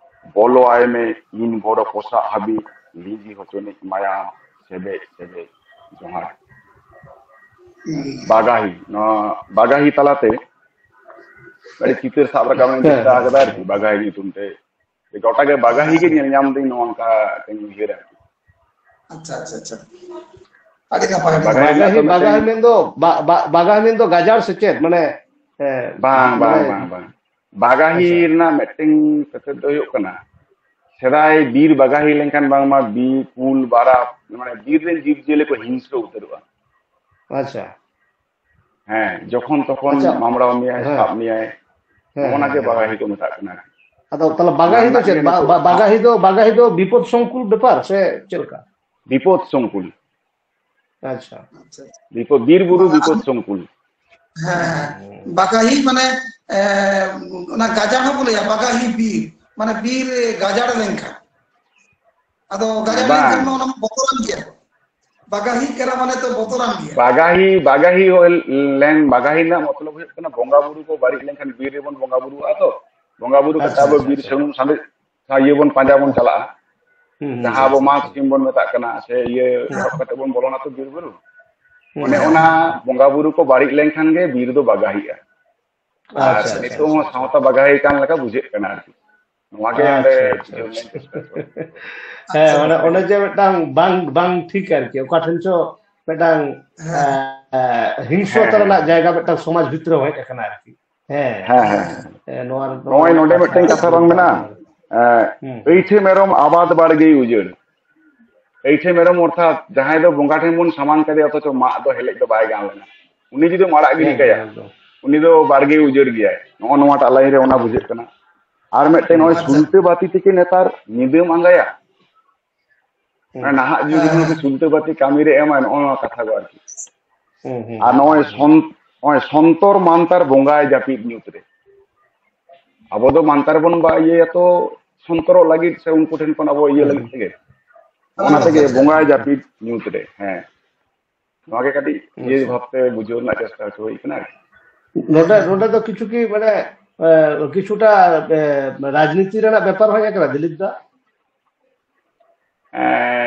ᱵᱚᱞᱚ ᱟᱭ ᱢᱮ, ᱤᱱ ᱵᱚᱲᱚ ᱯᱚᱥᱟᱜ ᱦᱟᱹᱵᱤᱡ ᱞᱤᱸᱡᱤ ᱦᱚᱪᱚᱱᱤᱡ ᱢᱟᱭᱟᱢ ᱥᱮᱵᱮᱡ ᱥᱮᱵᱮᱡ᱾ ᱡᱚᱦᱟᱨ᱾ ᱦᱩᱸ᱾ ᱵᱟᱜᱟᱦᱤ, ᱱᱚᱣᱟ ᱵᱟᱜᱟᱦᱤ ᱛᱟᱞᱟᱛᱮ ᱟᱹᱰᱤ ᱪᱤᱛᱟᱹᱨ ᱥᱟᱵ ᱨᱟᱠᱟᱵ ᱤᱧ ᱦᱮᱸ, ᱪᱮᱥᱴᱟ ᱦᱮᱸ, ᱟᱠᱟᱫᱟ ᱦᱮᱸ᱾ ᱟᱨᱠᱤ, ᱵᱟᱜᱟᱦᱤ ᱧᱩᱛᱩᱢ ᱛᱮ᱾ ᱜᱚᱴᱟ ᱜᱮ ᱵᱟᱜᱟᱦᱤ ᱜᱮ ᱦᱮᱸ᱾ ᱧᱮᱞ ᱧᱟᱢ ᱫᱟᱹᱧ ᱱᱚᱣᱟ ᱚᱱᱠᱟ ᱛᱮᱧ ᱩᱭᱦᱟᱹᱨᱟ᱾ ᱟᱪᱪᱷᱟ, ᱟᱪᱪᱷᱟ, ᱟᱪᱪᱷᱟ᱾ ᱟᱹᱰᱤ ᱱᱟᱯᱟᱭ, ᱟᱹᱰᱤ ᱵᱟᱜᱟᱦᱤ ᱱᱟᱯᱟᱭ᱾ ᱨᱮᱱᱟᱜ ᱫᱚ ᱵᱟᱜᱟᱦᱤ, ᱢᱤᱫᱴᱮᱱ ᱵᱟᱜᱟᱦᱤ ᱢᱮᱱᱫᱚ, ᱵᱟ-, ᱵᱟ-, ᱵᱟᱜᱟᱦᱤ ᱢᱮᱱᱫᱚ ᱜᱟᱡᱟᱲ ᱥᱮ ᱪᱮᱫ? ᱢᱟᱱᱮ, ᱮ, ᱵᱟᱝ, ᱵᱟᱝ, ᱢᱟᱱᱮ ᱵᱟᱝ, ᱵᱟᱝ᱾ ᱵᱟᱜᱟᱦᱤ ᱟᱪᱪᱷᱟ᱾ ᱨᱮᱱᱟᱜ ᱢᱤᱫᱴᱮᱱ ᱠᱟᱛᱷᱟ ᱫᱚ ᱦᱩᱭᱩᱜ ᱠᱟᱱᱟ, ᱥᱮᱫᱟᱭ ᱵᱤᱨ ᱵᱟᱜᱟᱦᱤ ᱞᱮᱱᱠᱷᱟᱱ ᱵᱟᱝᱢᱟ ᱵᱤᱨ, ᱠᱩᱞ, ᱵᱟᱨᱟ, ᱢᱟᱱᱮ ᱵᱤᱨ ᱨᱮᱱ ᱡᱤᱵᱽ ᱡᱤᱭᱟᱹᱞᱤ ᱠᱚ ᱦᱤᱝᱥᱟᱹ ᱩᱛᱟᱹᱨᱚᱜᱼᱟ᱾ ᱟᱪᱪᱷᱟ᱾ ᱦᱮᱸ, ᱡᱚᱠᱷᱚᱱ ᱛᱚᱠᱷᱚᱱ ᱟᱪᱪᱷᱟ᱾ ᱢᱟᱢᱲᱟᱣ ᱢᱮᱭᱟᱭ, ᱦᱮᱸ᱾ ᱥᱟᱵ ᱢᱮᱭᱟᱭ᱾ ᱦᱮᱸ, ᱱᱚᱜᱼᱚ ᱱᱟ ᱦᱮᱸ, ᱜᱮ ᱦᱮᱸ᱾ ᱵᱟᱜᱟᱦᱤ ᱠᱚ ᱢᱮᱛᱟᱜ ᱠᱟᱱᱟ᱾ ᱟᱫᱚ ᱛᱟᱦᱞᱮ ᱚᱱᱟ ᱵᱟᱜᱟᱦᱤ ᱫᱚ ᱨᱮᱱᱟᱜ ᱪᱮᱫ? ᱜᱮ ᱵᱟ-, ᱱᱤᱛᱚᱜ ᱵᱟ-, ᱵᱟᱜᱟᱦᱤ ᱫᱚ, ᱵᱟᱜᱟᱦᱤ ᱫᱚ ᱵᱤᱯᱚᱫ ᱥᱚᱝᱠᱩᱞ ᱵᱮᱯᱟᱨ ᱥᱮ ᱪᱮᱫ ᱞᱮᱠᱟ? ᱵᱤᱯᱚᱫ ᱥᱚᱝᱠᱩᱞ᱾ ᱟᱪᱪᱷᱟ᱾ ᱟᱪᱪᱷᱟ, ᱟᱪᱪᱷᱟ᱾ ᱵᱤᱯᱚᱫ, ᱵᱤᱨ ᱵᱩᱨᱩ ᱵᱟᱜᱟᱦᱤ᱾ ᱵᱤᱯᱚᱫ ᱥᱚᱝᱠᱩᱞ᱾ ᱦᱮᱸ, ᱦᱮᱸ᱾ ᱵᱟᱜᱟᱦᱤ ᱢᱟᱱᱮ, ᱮ, ᱚᱱᱟ ᱜᱟᱡᱟᱲ ᱦᱚᱸᱠᱚ ᱞᱟᱹᱭᱟ, ᱵᱟᱜᱟᱦᱤ ᱵᱤᱨ, ᱢᱟᱱᱮ ᱵᱤᱨ ᱜᱟᱡᱟᱲ ᱞᱮᱱᱠᱷᱟᱱ᱾ ᱟᱫᱚ ᱜᱟᱡᱟᱲ ᱞᱮᱱᱠᱷᱟᱱ ᱵᱟᱝ᱾ ᱢᱟ ᱚᱱᱟ ᱢᱟ ᱵᱚᱛᱚᱨᱟᱱ ᱜᱮᱭᱟ᱾ ᱵᱟᱜᱟᱦᱤ ᱠᱟᱱᱟ ᱢᱟᱱᱮ ᱛᱚ ᱵᱚᱛᱚᱨᱟᱱ ᱜᱮᱭᱟ᱾ ᱵᱟᱜᱟᱦᱤ, ᱵᱟᱜᱟᱦᱤ ᱦᱚᱸ ᱞᱮᱱ, ᱵᱟᱜᱟᱦᱤ ᱨᱮᱱᱟᱜ ᱢᱚᱛᱞᱚᱵ ᱦᱩᱭᱩᱜ ᱠᱟᱱᱟ ᱵᱚᱸᱜᱟ ᱵᱩᱨᱩ ᱠᱚ ᱵᱟᱹᱲᱤᱡ ᱞᱮᱱᱠᱷᱟᱱ ᱵᱤᱨ ᱨᱮᱵᱚᱱ ᱵᱚᱸᱜᱟ ᱵᱩᱨᱩᱜᱼᱟ ᱛᱚ᱾ ᱵᱚᱸᱜᱟ ᱵᱩᱨᱩ ᱠᱟᱛᱮ ᱟᱪᱪᱷᱟ, ᱟᱵᱚ ᱟᱪᱪᱷᱟ, ᱵᱤᱨ ᱟᱪᱪᱷᱟ᱾ ᱥᱩᱱᱩᱢ ᱥᱟᱸᱫᱮ-, ᱥᱟ-, ᱤᱭᱟᱹ ᱵᱚᱱ ᱯᱟᱸᱡᱟ ᱵᱚᱱ ᱪᱟᱞᱟᱜᱼᱟ᱾ ᱦᱩᱸ, ᱦᱩᱸ, ᱡᱟᱦᱟᱸ ᱦᱩᱸ, ᱟᱵᱚ ᱦᱩᱸ, ᱢᱟᱜᱽ ᱦᱩᱸ᱾ ᱥᱤᱢ ᱵᱚᱱ ᱢᱮᱛᱟᱜ ᱠᱟᱱᱟ, ᱥᱮ ᱤᱭᱟᱹ ᱦᱮᱸ᱾ ᱦᱚᱨᱚᱜ ᱠᱟᱛᱮ ᱵᱚᱱ ᱵᱚᱞᱚᱱᱟ ᱛᱚ ᱵᱤᱨ ᱵᱩᱨᱩ᱾ ᱦᱩᱸ, ᱚᱱᱮ ᱦᱩᱸ, ᱚᱱᱟ ᱦᱩᱸ᱾ ᱵᱚᱸᱜᱟ ᱵᱩᱨᱩ ᱠᱚ ᱵᱟᱹᱲᱤᱡ ᱞᱮᱱᱠᱷᱟᱱ ᱜᱮ ᱵᱤᱨ ᱫᱚ ᱵᱟᱜᱟᱦᱤᱜᱼᱟ᱾ ᱟᱨ ᱟᱪᱪᱷᱟ, ᱟᱪᱪᱷᱟ, ᱱᱤᱛᱚᱜ ᱟᱪᱪᱷᱟ, ᱦᱚᱸ ᱟᱪᱪᱷᱟ᱾ ᱥᱟᱶᱛᱟ ᱵᱟᱜᱟᱦᱤ ᱠᱟᱱ ᱞᱮᱠᱟ ᱵᱩᱡᱷᱟᱹᱜ ᱠᱟᱱᱟ ᱟᱨᱠᱤ᱾ ᱱᱚᱣᱟ ᱜᱮ ᱚᱸᱰᱮ ᱟᱪᱪᱷᱟ, ᱟᱪᱪᱷᱟ, ᱵᱩᱡᱷᱟᱹᱣ ᱟᱪᱪᱷᱟ᱾ ᱨᱮᱱᱟᱜ ᱪᱮᱥᱴᱟ ᱠᱚ᱾ ᱦᱮᱸ, ᱟᱪᱪᱷᱟ, ᱚᱱᱮ, ᱱᱟᱯᱟᱭ ᱚᱱᱮ ᱜᱮ᱾ ᱡᱮ ᱢᱤᱫᱴᱟᱝ ᱵᱟᱝ, ᱵᱟᱝ ᱴᱷᱤᱠ ᱟᱨᱠᱤ, ᱚᱠᱟ ᱴᱷᱮᱱ ᱪᱚ ᱢᱤᱫᱴᱟᱝ, ᱦᱮᱸ᱾ ᱮ, ᱮ, ᱦᱤᱝᱥᱚᱛᱟ ᱦᱮᱸ, ᱦᱮᱸ, ᱨᱮᱱᱟᱜ ᱦᱮᱸ᱾ ᱡᱟᱭᱜᱟ ᱢᱤᱫᱴᱟᱝ ᱥᱚᱢᱟᱡᱽ ᱵᱷᱤᱛᱨᱤ ᱨᱮ ᱦᱮᱡ ᱟᱠᱟᱱᱟ ᱟᱨᱠᱤ᱾ ᱦᱮᱸ᱾ ᱦᱮᱸ, ᱦᱮᱸ, ᱦᱮᱸ᱾ ᱮ, ᱱᱚᱣᱟ, ᱱᱚᱣᱟ ᱱᱚᱜᱼᱚᱭ ᱨᱮᱱᱟᱜ ᱱᱚᱰᱮ ᱠᱟᱛᱷᱟ ᱢᱤᱫᱴᱮᱱ ᱟᱹᱰᱤ ᱠᱟᱛᱷᱟ ᱵᱟᱝ ᱡᱚᱛᱷᱟᱛ ᱢᱮᱱᱟᱜᱼᱟ, ᱠᱟᱱᱟ᱾ ᱮ, ᱦᱩᱸ᱾ ᱟᱹᱭᱴᱷᱟᱹ ᱢᱮᱨᱚᱢ ᱟᱵᱟᱫ ᱵᱟᱲᱜᱮᱭ ᱩᱡᱟᱹᱲ᱾ ᱟᱹᱭᱴᱷᱟᱹ ᱢᱮᱨᱚᱢ ᱚᱨᱛᱷᱟᱛ ᱡᱟᱦᱟᱸᱭ ᱫᱚ ᱵᱚᱸᱜᱟ ᱴᱷᱮᱱ ᱵᱚᱱ ᱥᱟᱢᱟᱝ ᱠᱟᱫᱮᱭᱟ ᱚᱛᱷᱚᱪᱚ ᱢᱟᱜ ᱫᱚ ᱦᱮᱞᱮᱡ ᱫᱚ ᱵᱟᱭ ᱜᱟᱱ ᱞᱮᱱᱟ᱾ ᱩᱱᱤ ᱡᱩᱫᱤᱢ ᱟᱲᱟᱜ ᱜᱤᱰᱤ ᱮᱠᱫᱚᱢ, ᱠᱟᱭᱟ, ᱮᱠᱫᱚᱢ᱾ ᱩᱱᱤ ᱫᱚ ᱵᱟᱨᱜᱮ ᱩᱡᱟᱹᱲ ᱜᱮᱭᱟᱭ᱾ ᱱᱚᱜᱼᱚ ᱱᱚᱣᱟᱴᱟᱜ line ᱨᱮ ᱚᱱᱟ ᱵᱩᱡᱷᱟᱹᱜ ᱠᱟᱱᱟ᱾ ᱟᱨ ᱢᱤᱫᱴᱮᱱ ᱱᱚᱜᱼᱚᱭ ᱟᱪᱪᱷᱟ᱾ ᱥᱩᱞᱛᱟᱹ ᱵᱟᱹᱛᱤ ᱛᱮᱠᱤ ᱱᱮᱛᱟᱨ ᱧᱤᱫᱟᱹᱢ ᱟᱸᱜᱟᱭᱟ? ᱦᱩᱸ᱾ ᱱᱟᱦᱟᱜ ᱡᱩᱜᱽ ᱨᱮᱦᱚᱸ ᱠᱤ ᱥᱩᱞᱛᱟᱹ ᱵᱟᱹᱛᱤ ᱠᱟᱹᱢᱤ ᱨᱮ ᱮᱢᱟᱭ? ᱱᱚᱜᱼᱚ ᱱᱚᱣᱟ ᱠᱟᱛᱷᱟ ᱠᱚ ᱟᱨᱠᱤ᱾ ᱦᱩᱸ, ᱦᱩᱸ, ᱟᱨ ᱦᱩᱸ, ᱱᱚᱜᱼᱚᱭ ᱦᱩᱸ᱾ ᱥᱚᱱ-, ᱱᱚᱜᱼᱚᱭ ᱥᱚᱱᱛᱚᱨ ᱢᱟᱱᱛᱟᱨ ᱵᱚᱸᱜᱟᱭ ᱡᱟᱹᱯᱤᱫ ᱧᱩᱛ ᱨᱮ᱾ ᱟᱵᱚ ᱫᱚ ᱢᱟᱱᱛᱟᱨ ᱵᱚᱱ ᱵᱟ-, ᱤᱭᱟᱹᱭᱟ ᱛᱚ ᱥᱚᱱᱛᱚᱨᱚᱜ ᱞᱟᱹᱜᱤᱫ ᱥᱮ ᱩᱱᱠᱩ ᱴᱷᱮᱱ ᱠᱷᱚᱱ ᱟᱵᱚ ᱤᱭᱟᱹ ᱦᱩᱸ, ᱞᱟᱹᱜᱤᱫ ᱦᱩᱸ᱾ ᱛᱮᱜᱮ᱾ ᱚᱱᱟ ᱛᱮᱜᱮ ᱵᱚᱸᱜᱟᱭ ᱡᱟᱹᱯᱤᱫ ᱧᱩᱛ ᱨᱮ᱾ ᱦᱮᱸ᱾ ᱱᱚᱣᱟ ᱜᱮ ᱠᱟᱹᱴᱤᱡ ᱤᱭᱟᱹ ᱟᱪᱪᱷᱟ᱾ ᱵᱷᱟᱵᱛᱮ ᱵᱩᱡᱷᱟᱹᱣ ᱨᱮᱱᱟᱜ ᱪᱮᱥᱴᱟ ᱦᱚᱪᱚ ᱦᱩᱭ ᱠᱟᱱᱟ ᱟᱨᱠᱤ᱾ ᱱᱚᱰᱮ, ᱱᱚᱰᱮ ᱫᱚ ᱠᱤᱪᱷᱩ ᱠᱤ ᱢᱟᱱᱮ, ᱮ, ᱠᱤᱪᱷᱩᱴᱟ, ᱮ, ᱨᱟᱡᱽᱱᱤᱛᱤ ᱨᱮᱱᱟᱜ ᱵᱮᱯᱟᱨ ᱦᱚᱸ ᱦᱮᱡ ᱟᱠᱟᱱᱟ ᱫᱤᱞᱤᱯ ᱫᱟ? ᱮ,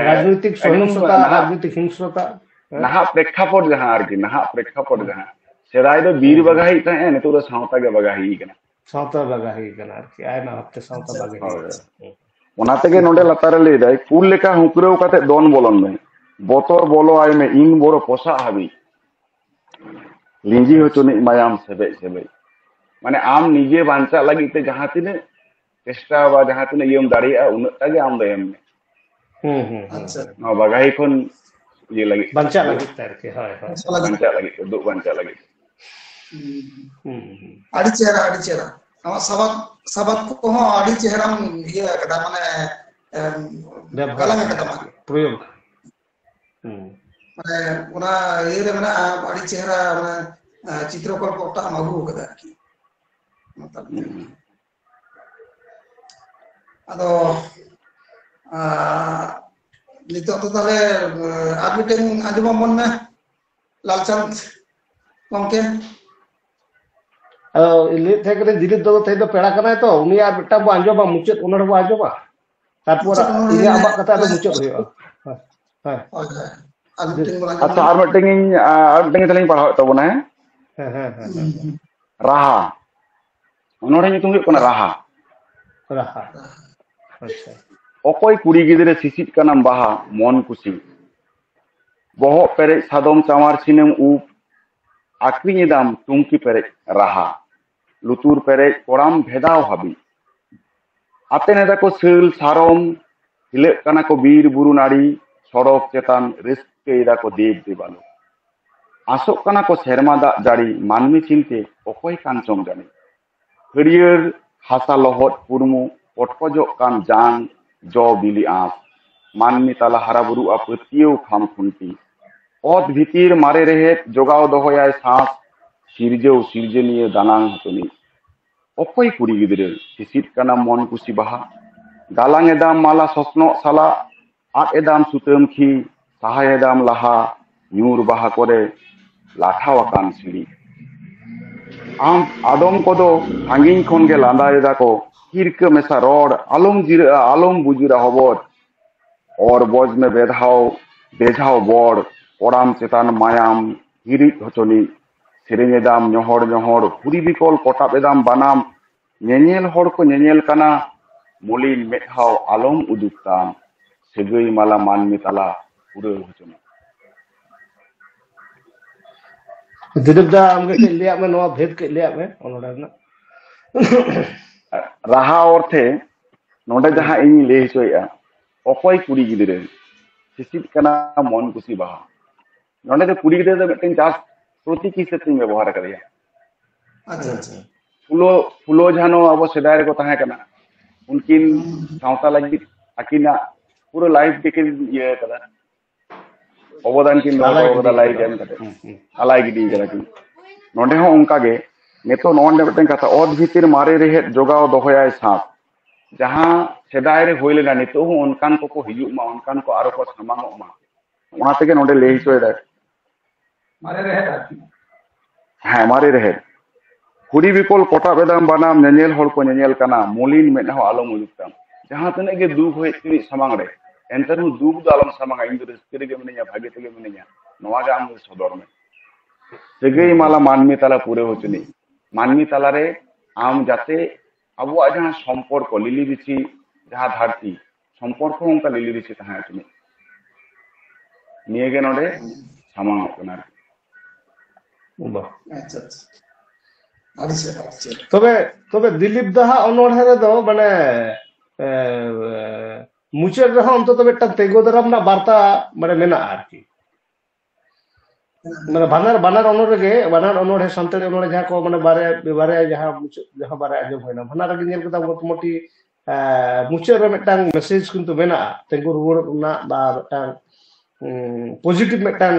ᱨᱟᱡᱽᱱᱤᱛᱤᱠ ᱟᱹᱞᱤᱧ ᱥᱚᱦᱤᱝᱥᱚᱛᱟ, ᱱᱟᱦᱟᱜ, ᱨᱟᱡᱽᱱᱤᱛᱤᱠ ᱦᱤᱝᱥᱚᱛᱟ, ᱦᱮᱸ? ᱱᱟᱦᱟᱜ ᱯᱨᱮᱠᱠᱷᱟᱯᱚᱴ ᱡᱟᱦᱟᱸ ᱟᱨᱠᱤ, ᱱᱟᱦᱟᱜ ᱯᱨᱮᱠᱠᱷᱟᱯᱚᱴ ᱦᱩᱸ᱾ ᱡᱟᱦᱟᱸ, ᱥᱮᱫᱟᱭ ᱫᱚ ᱵᱤᱨ ᱦᱩᱸ, ᱦᱩᱸ᱾ ᱵᱟᱜᱟᱦᱤ ᱛᱟᱦᱮᱸ, ᱱᱤᱛᱚᱜ ᱫᱚ ᱥᱟᱶᱛᱟ ᱜᱮ ᱵᱟᱜᱟᱦᱤ ᱠᱟᱱᱟ᱾ ᱥᱟᱶᱛᱟ ᱵᱟᱜᱟᱦᱤ ᱠᱟᱱᱟ ᱟᱨᱠᱤ, ᱟᱭᱢᱟ ᱵᱷᱟᱵᱛᱮ ᱥᱟᱶᱛᱟ ᱟᱪᱪᱷᱟ᱾ ᱵᱟᱜᱟᱦᱤ ᱦᱳᱭ᱾ ᱠᱟᱱᱟ᱾ ᱦᱩᱸ᱾ ᱚᱱᱟ ᱛᱮᱜᱮ ᱱᱚᱰᱮ ᱞᱟᱛᱟᱨ ᱨᱮ ᱞᱟᱹᱭ ᱫᱟᱭ, "ᱠᱩᱞ ᱞᱮᱠᱟ ᱦᱩᱸᱠᱨᱟᱹᱣ ᱠᱟᱛᱮ ᱫᱚᱱ ᱵᱚᱞᱚᱱ ᱢᱮ, ᱵᱚᱛᱚᱨ ᱵᱚᱞᱚ ᱟᱭ ᱢᱮ, ᱤᱱ ᱵᱚᱨᱚ ᱯᱚᱥᱟᱜ ᱦᱟᱹᱵᱤᱡ, ᱞᱤᱸᱡᱤ ᱟᱪᱪᱷᱟ᱾ ᱦᱚᱪᱚᱱᱤᱡ ᱢᱟᱭᱟᱢ ᱥᱮᱵᱮᱡ ᱥᱮᱵᱮᱡ᱾" ᱢᱟᱱᱮ ᱟᱢ ᱱᱤᱡᱮ ᱵᱟᱧᱪᱟᱜ ᱞᱟᱹᱜᱤᱫ ᱛᱮ ᱡᱟᱦᱟᱸ ᱛᱤᱱᱟᱹᱜ ᱪᱮᱥᱴᱟ ᱵᱟ ᱡᱟᱦᱟᱸ ᱛᱤᱱᱟᱹᱜ ᱤᱭᱟᱹᱢ ᱫᱟᱲᱮᱭᱟᱜᱼᱟ, ᱩᱱᱟᱹᱜ ᱴᱟ ᱜᱮ ᱟᱢ ᱫᱚ ᱮᱢ ᱢᱮ᱾ ᱦᱩᱸ, ᱦᱩᱸ, ᱦᱩᱸ, ᱟᱪᱪᱷᱟ᱾ ᱦᱩᱸ᱾ ᱱᱚᱣᱟ ᱵᱟᱜᱟᱦᱤ ᱠᱷᱚᱱ ᱤᱭᱟᱹ ᱞᱟᱹᱜᱤᱫ ᱛᱮ, ᱵᱟᱧᱪᱟᱜ ᱫᱩᱜ ᱞᱟᱹᱜᱤᱫ ᱛᱮ ᱟᱨᱠᱤ, ᱦᱳᱭ, ᱦᱳᱭ᱾ ᱵᱟᱧᱪᱟᱜ ᱞᱟᱹᱜᱤᱫ ᱛᱮ, ᱫᱩᱜ ᱵᱟᱧᱪᱟᱜ ᱞᱟᱹᱜᱤᱫ ᱛᱮ᱾ ᱦᱩᱸ᱾ ᱦᱩᱸ, ᱦᱩᱸ᱾ ᱟᱹᱰᱤ ᱪᱮᱦᱨᱟ, ᱟᱹᱰᱤ ᱪᱮᱦᱨᱟ᱾ ᱟᱢᱟᱜ ᱥᱟᱵᱟᱫ, ᱥᱟᱵᱟᱫ ᱠᱚᱦᱚᱸ ᱟᱹᱰᱤ ᱪᱮᱦᱨᱟᱢ ᱤᱭᱟᱹ ᱟᱠᱟᱫᱟ, ᱢᱟᱱᱮ, ᱮᱢ, ᱵᱮᱵᱚᱦᱟᱨ ᱜᱟᱞᱟᱝ ᱟᱠᱟᱫᱟ, ᱟᱠᱟᱫᱟ ᱢᱟᱱᱮ᱾ ᱯᱨᱚᱭᱳᱜᱽ᱾ ᱦᱩᱸ᱾ ᱢᱟᱱᱮ, ᱚᱱᱟ ᱤᱭᱟᱹ ᱨᱮ ᱢᱮᱱᱟᱜᱼᱟ, ᱟᱹᱰᱤ ᱪᱮᱦᱨᱟ, ᱢᱟᱱᱮ, ᱮ, ᱪᱤᱛᱨᱚᱠᱚᱞᱯᱚ ᱴᱟᱜ ᱮᱢ ᱟᱹᱜᱩ ᱟᱠᱟᱫᱟ ᱟᱨᱠᱤ᱾ ᱦᱩᱸ᱾ ᱟᱫᱚ, ᱟ, ᱱᱤᱛᱚᱜ ᱫᱚ ᱛᱟᱦᱞᱮ, ᱟᱨ ᱢᱤᱫᱴᱮᱱ ᱟᱸᱡᱚᱢ ᱟᱵᱚᱱ ᱢᱮ, ᱞᱟᱞᱪᱟᱸᱫᱽ ᱜᱚᱢᱠᱮ᱾ ᱟᱫᱚ ᱞᱟᱹᱭᱮᱫ ᱛᱟᱦᱮᱸ ᱠᱟᱱᱟᱧ, ᱫᱤᱞᱤᱯ ᱫᱟᱫᱟ ᱛᱮᱦᱮᱧ ᱫᱚ ᱯᱮᱲᱟ ᱠᱟᱱᱟᱭ ᱛᱚ, ᱩᱱᱤ ᱟᱨ ᱢᱤᱫᱴᱟᱝ ᱵᱚ ᱟᱸᱡᱚᱢᱟ, ᱢᱩᱪᱟᱹᱫ ᱚᱱᱚᱬᱦᱮ ᱵᱚ ᱟᱸᱡᱚᱢᱟ, ᱛᱟᱨᱯᱚᱨ ᱢᱩᱪᱟᱹᱫ ᱚᱱᱚᱬᱦᱮ ᱤᱧᱟᱹᱜ ᱨᱮ-, ᱟᱢᱟᱜ ᱠᱟᱛᱷᱟ ᱟᱫᱚ ᱢᱩᱪᱟᱹᱫ ᱦᱩᱭᱩᱜᱼᱟ᱾ ᱦᱮᱸ, ᱦᱮᱸ᱾ ᱦᱳᱭ, ᱦᱳᱭ᱾ ᱟᱨ ᱢᱤᱫᱴᱮᱱ ᱵᱚᱱ ᱟᱸᱡᱚᱢᱟ᱾ ᱟᱪᱪᱷᱟ, ᱟᱨ ᱢᱤᱫᱴᱮᱱ ᱤᱧ, ᱟ, ᱟᱨ ᱢᱤᱫᱴᱮᱱ ᱛᱟᱦᱞᱮᱧ ᱯᱟᱲᱦᱟᱣᱮᱫ ᱛᱟᱵᱚᱱᱟ, ᱦᱮᱸ? ᱦᱮᱸ, ᱦᱮᱸ, ᱦᱮᱸ, ᱦᱮᱸ᱾ ᱨᱟᱦᱟ᱾ ᱚᱱᱚᱬᱦᱮ ᱧᱩᱛᱩᱢ ᱦᱩᱭᱩᱜ ᱠᱟᱱᱟ ᱨᱟᱦᱟ᱾ ᱨᱟᱦᱟ᱾ ᱟᱪᱪᱷᱟ᱾ ᱚᱠᱚᱭ ᱠᱩᱲᱤ ᱜᱤᱫᱽᱨᱟᱹ ᱥᱤᱥᱤᱫ ᱠᱟᱱᱟᱢ ᱵᱟᱦᱟ ᱢᱚᱱ ᱠᱩᱥᱤ, ᱵᱚᱦᱚᱜ ᱯᱮᱨᱮᱡ ᱥᱟᱫᱚᱢ ᱪᱟᱶᱟᱨ ᱥᱤᱱᱮᱢ ᱩᱵ, ᱟᱹᱠᱷᱨᱤᱧ ᱮᱫᱟᱢ ᱴᱩᱝᱠᱤ ᱯᱮᱨᱮᱡ ᱨᱟᱦᱟ, ᱞᱩᱛᱩᱨ ᱯᱮᱨᱮᱡ ᱠᱚᱲᱟᱢ ᱵᱷᱮᱫᱟᱣ ᱦᱟᱹᱵᱤᱡ᱾ ᱟᱛᱮᱱ ᱮᱫᱟ ᱠᱚ ᱥᱟᱹᱞ ᱥᱟᱨᱚᱢ, ᱦᱤᱞᱟᱹᱜ ᱠᱟᱱᱟ ᱠᱚ ᱵᱤᱨ ᱵᱩᱨᱩ ᱱᱟᱹᱲᱤ, ᱥᱚᱲᱚᱠ ᱪᱮᱛᱟᱱ ᱨᱟᱹᱥᱠᱟᱹᱭ ᱮᱫᱟ ᱠᱚ ᱫᱮᱵ ᱫᱮᱵᱟᱞᱳ᱾ ᱟᱥᱚᱜ ᱠᱟᱱᱟ ᱠᱚ ᱥᱮᱨᱢᱟ ᱫᱟᱜ ᱡᱟᱹᱲᱤ, ᱢᱟᱹᱱᱢᱤ ᱪᱤᱱᱛᱮ ᱚᱠᱚᱭ ᱠᱟᱱ ᱪᱚᱝ ᱡᱟᱹᱱᱤ᱾ ᱦᱟᱹᱨᱭᱟᱹᱲ ᱦᱟᱥᱟ ᱞᱚᱦᱚᱫ ᱦᱩᱲᱢᱩ, ᱯᱚᱴᱠᱚᱡᱚᱜ ᱠᱟᱱ ᱡᱟᱝ, ᱡᱚ ᱵᱤᱞᱤ ᱟᱸᱥ᱾ ᱢᱟᱹᱱᱢᱤ ᱛᱟᱞᱟ ᱦᱟᱨᱟ ᱵᱩᱨᱩᱜᱼᱟ ᱯᱟᱹᱛᱭᱟᱹᱣ ᱠᱷᱟᱢ ᱠᱷᱩᱱᱴᱤ᱾ ᱚᱛ ᱵᱷᱤᱛᱤᱨ ᱢᱟᱨᱮ ᱨᱮᱦᱮᱫ ᱡᱚᱜᱟᱣ ᱫᱚᱦᱚᱭᱟᱭ ᱥᱟᱸᱥ, ᱥᱤᱨᱡᱟᱹᱣ ᱥᱤᱨᱡᱟᱹᱱᱤᱭᱟᱹ ᱫᱟᱱᱟᱝ ᱦᱚᱪᱚᱱᱤᱡ᱾ ᱚᱠᱚᱭ ᱠᱩᱲᱤ ᱜᱤᱫᱽᱨᱟᱹ ᱥᱤᱥᱤᱫ ᱠᱟᱱᱟ ᱢᱚᱱ ᱠᱩᱥᱤ ᱵᱟᱦᱟ? ᱜᱟᱞᱟᱝ ᱮᱫᱟᱢ ᱢᱟᱞᱟ ᱥᱚᱥᱱᱚᱜ ᱥᱟᱞᱟᱜ, ᱟᱫ ᱮᱫᱟᱢ ᱥᱩᱛᱟᱹᱢ ᱠᱷᱤ, ᱥᱟᱦᱟᱭ ᱮᱫᱟᱢ ᱞᱟᱦᱟ, ᱧᱩᱨ ᱵᱟᱦᱟ ᱠᱚᱨᱮ ᱞᱟᱴᱷᱟᱣ ᱟᱠᱟᱱ ᱥᱤᱲᱤ᱾ ᱟᱢ ᱟᱫᱚᱢ ᱠᱚᱫᱚ ᱥᱟᱺᱜᱤᱧ ᱠᱷᱚᱱ ᱜᱮ ᱞᱟᱸᱫᱟ ᱮᱫᱟ ᱠᱚ, ᱦᱤᱨᱠᱟᱹ ᱢᱮᱥᱟ ᱨᱚᱲ, ᱟᱞᱚᱢ ᱡᱤᱨᱟᱹᱜᱼᱟ, ᱟᱞᱚᱢ ᱵᱩᱡᱩᱨᱟ ᱦᱚᱵᱚᱨ᱾ ᱚᱨ ᱵᱚᱡᱽ ᱢᱮ ᱵᱮᱫᱷᱟᱣ, ᱵᱮᱡᱷᱟᱣ ᱵᱚᱲ, ᱠᱚᱲᱟᱢ ᱪᱮᱛᱟᱱ ᱢᱟᱭᱟᱢ ᱦᱤᱨᱤᱡ ᱦᱚᱪᱚᱱᱤᱡ᱾ ᱥᱮᱨᱮᱧ ᱮᱫᱟᱢ ᱧᱚᱦᱚᱲ ᱧᱚᱦᱚᱲ, ᱦᱩᱨᱤ ᱵᱤᱠᱚᱞ ᱠᱚᱴᱟᱵ ᱮᱫᱟᱢ ᱵᱟᱱᱟᱢ, ᱧᱮᱧᱮᱞ ᱦᱚᱲ ᱠᱚ ᱧᱮᱧᱮᱞ ᱠᱟᱱᱟ, ᱢᱚᱞᱤᱱ ᱢᱮᱫᱦᱟᱣ ᱟᱞᱚᱢ ᱩᱫᱩᱜ ᱛᱟᱢ, ᱥᱟᱹᱜᱟᱹᱭ ᱢᱟᱞᱟ ᱢᱟᱹᱱᱢᱤ ᱛᱟᱞᱟ ᱯᱩᱨᱟᱹᱣ ᱦᱚᱪᱚᱱᱤᱡ᱾ ᱫᱤᱞᱤᱯ ᱫᱟ, ᱟᱢᱜᱮ ᱠᱟᱹᱡ ᱞᱟᱹᱭᱟᱜ ᱢᱮ, ᱱᱚᱣᱟ ᱵᱷᱮᱫ ᱠᱟᱹᱡ ᱞᱟᱹᱭᱟᱜ ᱢᱮ ᱚᱱᱚᱬᱦᱮ ᱨᱮᱱᱟᱜ᱾ ᱨᱟᱦᱟ ᱚᱨᱛᱷᱮ ᱱᱚᱰᱮ ᱡᱟᱦᱟᱸ ᱤᱧ ᱞᱟᱹᱭ ᱦᱚᱪᱚᱭᱮᱫᱼᱟ, ᱚᱠᱚᱭ ᱠᱩᱲᱤ ᱜᱤᱫᱽᱨᱟᱹ ᱥᱤᱥᱤᱫ ᱠᱟᱱᱟ ᱢᱚᱱ ᱠᱩᱥᱤ ᱵᱟᱦᱟ, ᱱᱚᱰᱮ ᱫᱚ ᱠᱩᱲᱤ ᱜᱤᱫᱽᱨᱟᱹ ᱫᱚ ᱢᱤᱫᱴᱮᱱ ᱡᱟᱥᱴ ᱯᱨᱚᱛᱤᱠ ᱦᱤᱥᱟᱹᱵ ᱛᱤᱧ ᱵᱮᱵᱚᱦᱟᱨ ᱟᱠᱟᱫᱮᱭᱟ᱾ ᱟᱪᱪᱷᱟ, ᱟᱪᱪᱷᱟ᱾ ᱯᱷᱩᱞᱳ ᱯᱷᱩᱞᱳ ᱡᱷᱟᱱᱳ ᱟᱵᱚ ᱥᱮᱫᱟᱭ ᱨᱮᱠᱚ ᱛᱟᱦᱮᱸ ᱠᱟᱱᱟ, ᱩᱱᱠᱤᱱ ᱥᱟᱶᱛᱟ ᱞᱟᱹᱜᱤᱫ ᱟᱹᱠᱤᱱᱟᱜ ᱯᱩᱨᱟᱹ ᱞᱟᱭᱤᱯᱷ ᱜᱮᱠᱤᱱ ᱤᱭᱟᱹ ᱠᱟᱫᱟ, ᱚᱵᱚᱫᱟᱱ ᱠᱤᱱ ᱫᱚᱦᱚ ᱟᱞᱟᱭ ᱠᱟᱫᱟ, ᱜᱤᱰᱤ ᱞᱟᱭᱤᱯᱷ ᱠᱟᱫᱟ᱾ ᱮᱢ ᱠᱟᱛᱮ, ᱦᱩᱸ, ᱦᱩᱸ᱾ ᱟᱞᱟᱭ ᱜᱤᱰᱤ ᱠᱟᱫᱟ ᱠᱤᱱ᱾ ᱱᱚᱰᱮ ᱦᱚᱸ ᱚᱱᱠᱟ ᱜᱮ, ᱱᱤᱛᱚᱜ ᱱᱚᱜᱼᱚᱭ ᱱᱚᱰᱮ ᱢᱤᱫᱴᱮᱱ ᱠᱟᱛᱷᱟ, ᱚᱛ ᱵᱷᱤᱛᱤᱨ ᱢᱟᱨᱮ ᱨᱮᱦᱮᱫ ᱡᱚᱜᱟᱣ ᱫᱚᱦᱚᱭᱟᱭ ᱥᱟᱸᱥ᱾ ᱡᱟᱦᱟᱸ ᱥᱮᱫᱟᱭ ᱨᱮ ᱦᱩᱭ ᱞᱮᱱᱟ, ᱱᱤᱛᱚᱜ ᱦᱚᱸ ᱚᱱᱠᱟᱱ ᱠᱚᱠᱚ ᱦᱤᱡᱩᱜ ᱢᱟ, ᱚᱱᱠᱟᱱ ᱠᱚ ᱟᱨᱚ ᱠᱚ ᱥᱟᱢᱟᱝᱚᱜ ᱢᱟ, ᱚᱱᱟ ᱛᱮᱜᱮ ᱱᱚᱰᱮ ᱞᱟᱹᱭ ᱦᱚᱪᱚᱭᱮᱫᱟᱭ᱾ ᱢᱟᱨᱮ ᱨᱮᱦᱮᱫ ᱟᱨᱠᱤ᱾ ᱦᱮᱸ, ᱢᱟᱨᱮ ᱨᱮᱦᱮᱫ᱾ ᱦᱩᱲᱤ ᱵᱤᱠᱚᱞ ᱠᱚᱴᱟᱵ ᱮᱫᱟᱢ ᱵᱟᱱᱟᱢ, ᱧᱮᱧᱮᱞ ᱦᱚᱲ ᱠᱚ ᱧᱮᱧᱮᱞ ᱠᱟᱱᱟ, ᱢᱚᱞᱤᱱ ᱢᱮᱫ ᱦᱚᱸ ᱟᱞᱚᱢ ᱩᱫᱩᱜ ᱛᱟᱢ᱾ ᱡᱟᱦᱟᱸ ᱛᱤᱱᱟᱹᱜ ᱜᱮ ᱫᱩᱠ ᱦᱩᱭᱩᱜ ᱛᱤᱧ ᱥᱟᱢᱟᱝ ᱨᱮ, ᱮᱱᱛᱮ ᱨᱮᱦᱚᱸ ᱫᱩᱠ ᱫᱚ ᱟᱞᱚᱢ ᱥᱟᱢᱟᱝᱟ, ᱤᱧ ᱫᱚ ᱨᱟᱹᱥᱠᱟᱹ ᱨᱮᱜᱮ ᱢᱤᱱᱟᱹᱧᱟ, ᱵᱷᱟᱜᱮ ᱛᱮᱜᱮ ᱢᱤᱱᱟᱹᱧᱟ, ᱱᱚᱣᱟ ᱜᱮ ᱟᱢ ᱥᱚᱫᱚᱨ ᱢᱮ᱾ ᱥᱟᱹᱜᱟᱹᱭ ᱢᱟᱞᱟ ᱢᱟᱹᱱᱢᱤ ᱛᱟᱞᱟ ᱯᱩᱨᱟᱹᱣ ᱦᱚᱪᱚᱱᱤᱡ᱾ ᱢᱟᱹᱱᱢᱤ ᱛᱟᱞᱟᱨᱮ ᱟᱢ ᱡᱟᱛᱮ ᱟᱵᱚᱣᱟᱜ ᱡᱟᱦᱟᱸ ᱥᱚᱢᱯᱚᱨᱠᱚ, ᱞᱤᱞᱤ ᱵᱤᱪᱷᱤ ᱡᱟᱦᱟᱸ ᱫᱷᱟᱹᱨᱛᱤ, ᱥᱚᱢᱯᱚᱨᱠᱚ ᱦᱚᱸ ᱚᱱᱠᱟ ᱞᱤᱞᱤ ᱵᱤᱪᱷᱤ ᱛᱟᱦᱮᱸ ᱦᱚᱪᱚᱱᱤᱡ᱾ ᱱᱤᱭᱟᱹᱜᱮ ᱱᱚᱰᱮ ᱥᱟᱢᱟᱝᱚᱜ ᱠᱟᱱᱟ ᱟᱨᱠᱤ᱾ ᱵᱟᱦ᱾ ᱟᱪᱪᱷᱟ, ᱟᱪᱪᱷᱟ᱾ ᱟᱹᱰᱤ ᱪᱮᱦᱨᱟ, ᱟᱹᱰᱤ ᱪᱮᱦᱨᱟ᱾ ᱛᱚᱵᱮ, ᱛᱚᱵᱮ ᱫᱤᱞᱤᱯ ᱫᱟᱦᱟᱜ ᱚᱱᱚᱬᱦᱮ ᱨᱮᱫᱚ ᱢᱟᱱᱮ, ᱮ, ᱢᱩᱪᱟᱹᱫ ᱨᱮᱦᱚᱸ ᱚᱱᱛᱚᱛᱚ ᱢᱤᱫᱴᱟᱝ ᱛᱮᱸᱜᱳ ᱫᱟᱨᱟᱢ ᱨᱮᱱᱟᱜ ᱵᱟᱨᱛᱟ ᱢᱟᱱᱮ ᱢᱮᱱᱟᱜᱼᱟ ᱟᱨᱠᱤ᱾ ᱢᱟᱱᱮ ᱵᱟᱱᱟᱨ ᱵᱟᱱᱟᱨ ᱚᱱᱚᱬᱦᱮ ᱜᱮ, ᱵᱟᱱᱟᱨ ᱚᱱᱚᱬᱦᱮ ᱥᱟᱱᱛᱟᱲᱤ ᱚᱱᱚᱬᱦᱮ ᱡᱟᱦᱟᱸ ᱠᱚ ᱢᱟᱱᱮ ᱵᱟᱨᱭᱟ ᱵᱟᱨᱭᱟ ᱡᱟᱦᱟᱸ ᱢᱩᱪᱟᱹᱫ ᱡᱟᱦᱟᱸ ᱵᱟᱨᱭᱟ ᱟᱸᱡᱚᱢ ᱦᱩᱭᱱᱟ, ᱵᱟᱱᱟᱨ ᱨᱮᱜᱮ ᱧᱮᱞ ᱠᱮᱫᱟ ᱢᱚᱴᱟᱢᱩᱴᱤ ᱢᱩᱪᱟᱹᱫ ᱨᱮ ᱢᱤᱫᱴᱟᱝ ᱢᱮᱥᱮᱡᱽ ᱠᱤᱱᱛᱩ ᱢᱮᱱᱟᱜᱼᱟ, ᱛᱤᱸᱜᱩ ᱨᱩᱣᱟᱹᱲ ᱨᱮᱱᱟᱜ ᱵᱟ ᱢᱤᱫᱴᱟᱝ ᱯᱚᱡᱤᱴᱤᱵᱷ ᱢᱤᱫᱴᱟᱝ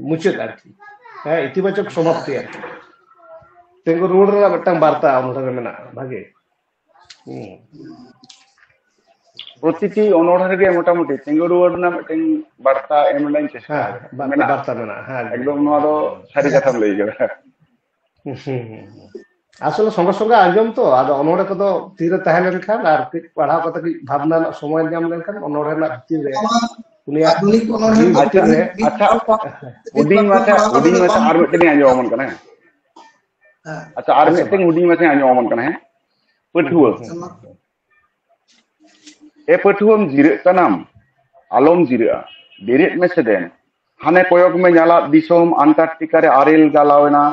ᱢᱩᱪᱟᱹᱫ ᱟᱨᱠᱤ, ᱦᱮᱸ, ᱤᱛᱤᱵᱟᱪᱚᱠ ᱥᱚᱢᱟᱯᱛᱤ ᱟᱨᱠᱤ᱾ ᱛᱤᱸᱜᱩ ᱨᱩᱣᱟᱹᱲ ᱨᱮᱱᱟᱜ ᱢᱤᱫᱴᱟᱝ ᱵᱟᱨᱛᱟ ᱚᱱᱚᱬᱦᱮ ᱨᱮ ᱢᱮᱱᱟᱜᱼᱟ, ᱵᱷᱟᱜᱮ᱾ ᱦᱩᱸ᱾ ᱯᱨᱚᱛᱤᱴᱤ ᱚᱱᱚᱬᱦᱮ ᱨᱮᱜᱮ ᱢᱚᱴᱟᱢᱩᱴᱤ ᱛᱤᱸᱜᱩ ᱨᱩᱣᱟᱹᱲ ᱨᱮᱱᱟᱜ ᱢᱤᱫᱴᱮᱱ ᱵᱟᱨᱛᱟ ᱮᱢ ᱨᱮᱱᱟᱜ ᱤᱧ ᱪᱮᱥᱴᱟ ᱦᱮᱸ, ᱟᱠᱟᱫᱟ᱾ ᱵᱟᱨᱛᱟ, ᱢᱮᱱᱟᱜᱼᱟ᱾ ᱵᱟᱨᱛᱟ ᱢᱮᱱᱟᱜᱼᱟ, ᱦᱮᱸ, ᱮᱠᱫᱚᱢ ᱱᱚᱣᱟ ᱫᱚ ᱥᱟᱹᱨᱤ ᱠᱟᱛᱷᱟᱢ ᱞᱟᱹᱭ ᱠᱟᱫᱟ᱾ ᱦᱩᱸ, ᱦᱩᱸ, ᱦᱩᱸ᱾ ᱟᱥᱚᱞᱮ ᱥᱚᱸᱜᱮ ᱥᱚᱸᱜᱮ ᱟᱸᱡᱚᱢ ᱛᱚ, ᱟᱫᱚ ᱚᱱᱚᱬᱦᱮ ᱠᱚᱫᱚ ᱛᱤᱨᱮ ᱛᱟᱦᱮᱸ ᱞᱮᱱᱠᱷᱟᱱ ᱟᱨ ᱠᱟᱹᱡ ᱯᱟᱲᱦᱟᱣ ᱠᱟᱛᱮ ᱠᱟᱹᱡ ᱵᱷᱟᱵᱽᱱᱟ ᱨᱮᱱᱟᱜ ᱥᱚᱢᱚᱭ ᱧᱟᱢ ᱞᱮᱱᱠᱷᱟᱱ ᱚᱱᱚᱬᱦᱮ ᱨᱮᱱᱟᱜ ᱵᱷᱤᱛᱤᱨ ᱨᱮ ᱩᱱᱤᱭᱟᱜ ᱟᱫᱷᱩᱱᱤᱠ ᱚᱱᱚᱬᱦᱮ ᱡᱤᱣᱤ ᱟᱪᱪᱷᱟ, ᱵᱷᱤᱛᱤᱨ ᱨᱮ ᱟᱪᱪᱷᱟ, ᱦᱩᱰᱤᱧ ᱢᱟᱪᱷᱟ, ᱦᱩᱰᱤᱧ ᱢᱟᱪᱷᱟ ᱟᱨ ᱢᱤᱫᱴᱮᱱ ᱤᱧ ᱟᱸᱡᱚᱢ ᱟᱵᱚᱱ ᱠᱟᱱᱟ, ᱦᱮᱸ᱾ ᱦᱮᱸ᱾ ᱟᱪᱪᱷᱟ, ᱟᱨ ᱟᱪᱪᱷᱟ, ᱢᱤᱫᱴᱮᱱ ᱢᱟ᱾ ᱦᱩᱰᱤᱧ ᱢᱟᱪᱷᱟᱧ ᱟᱸᱡᱚᱢ ᱟᱵᱚᱱ ᱠᱟᱱᱟ, ᱦᱮᱸ᱾ ᱦᱩᱸ, ᱯᱟᱹᱴᱷᱩᱣᱟᱹ, ᱦᱩᱸ, ᱦᱩᱸ, ᱦᱩᱸ᱾ ᱮ ᱯᱟᱹᱴᱷᱩᱣᱟᱹᱢ ᱡᱤᱨᱟᱹᱜ ᱠᱟᱱᱟᱢ, ᱟᱞᱚᱢ ᱡᱤᱨᱟᱹᱜᱼᱟ, ᱵᱮᱨᱮᱫ ᱢᱮᱥᱮ ᱫᱮᱱ᱾ ᱦᱟᱱᱮ ᱠᱚᱭᱚᱜ ᱢᱮ ᱧᱟᱞᱟᱫ ᱫᱤᱥᱚᱢ, ᱟᱱᱴᱟᱨᱠᱴᱤᱠᱟ ᱨᱮ ᱟᱨᱮᱞ ᱜᱟᱞᱟᱣ ᱮᱱᱟ,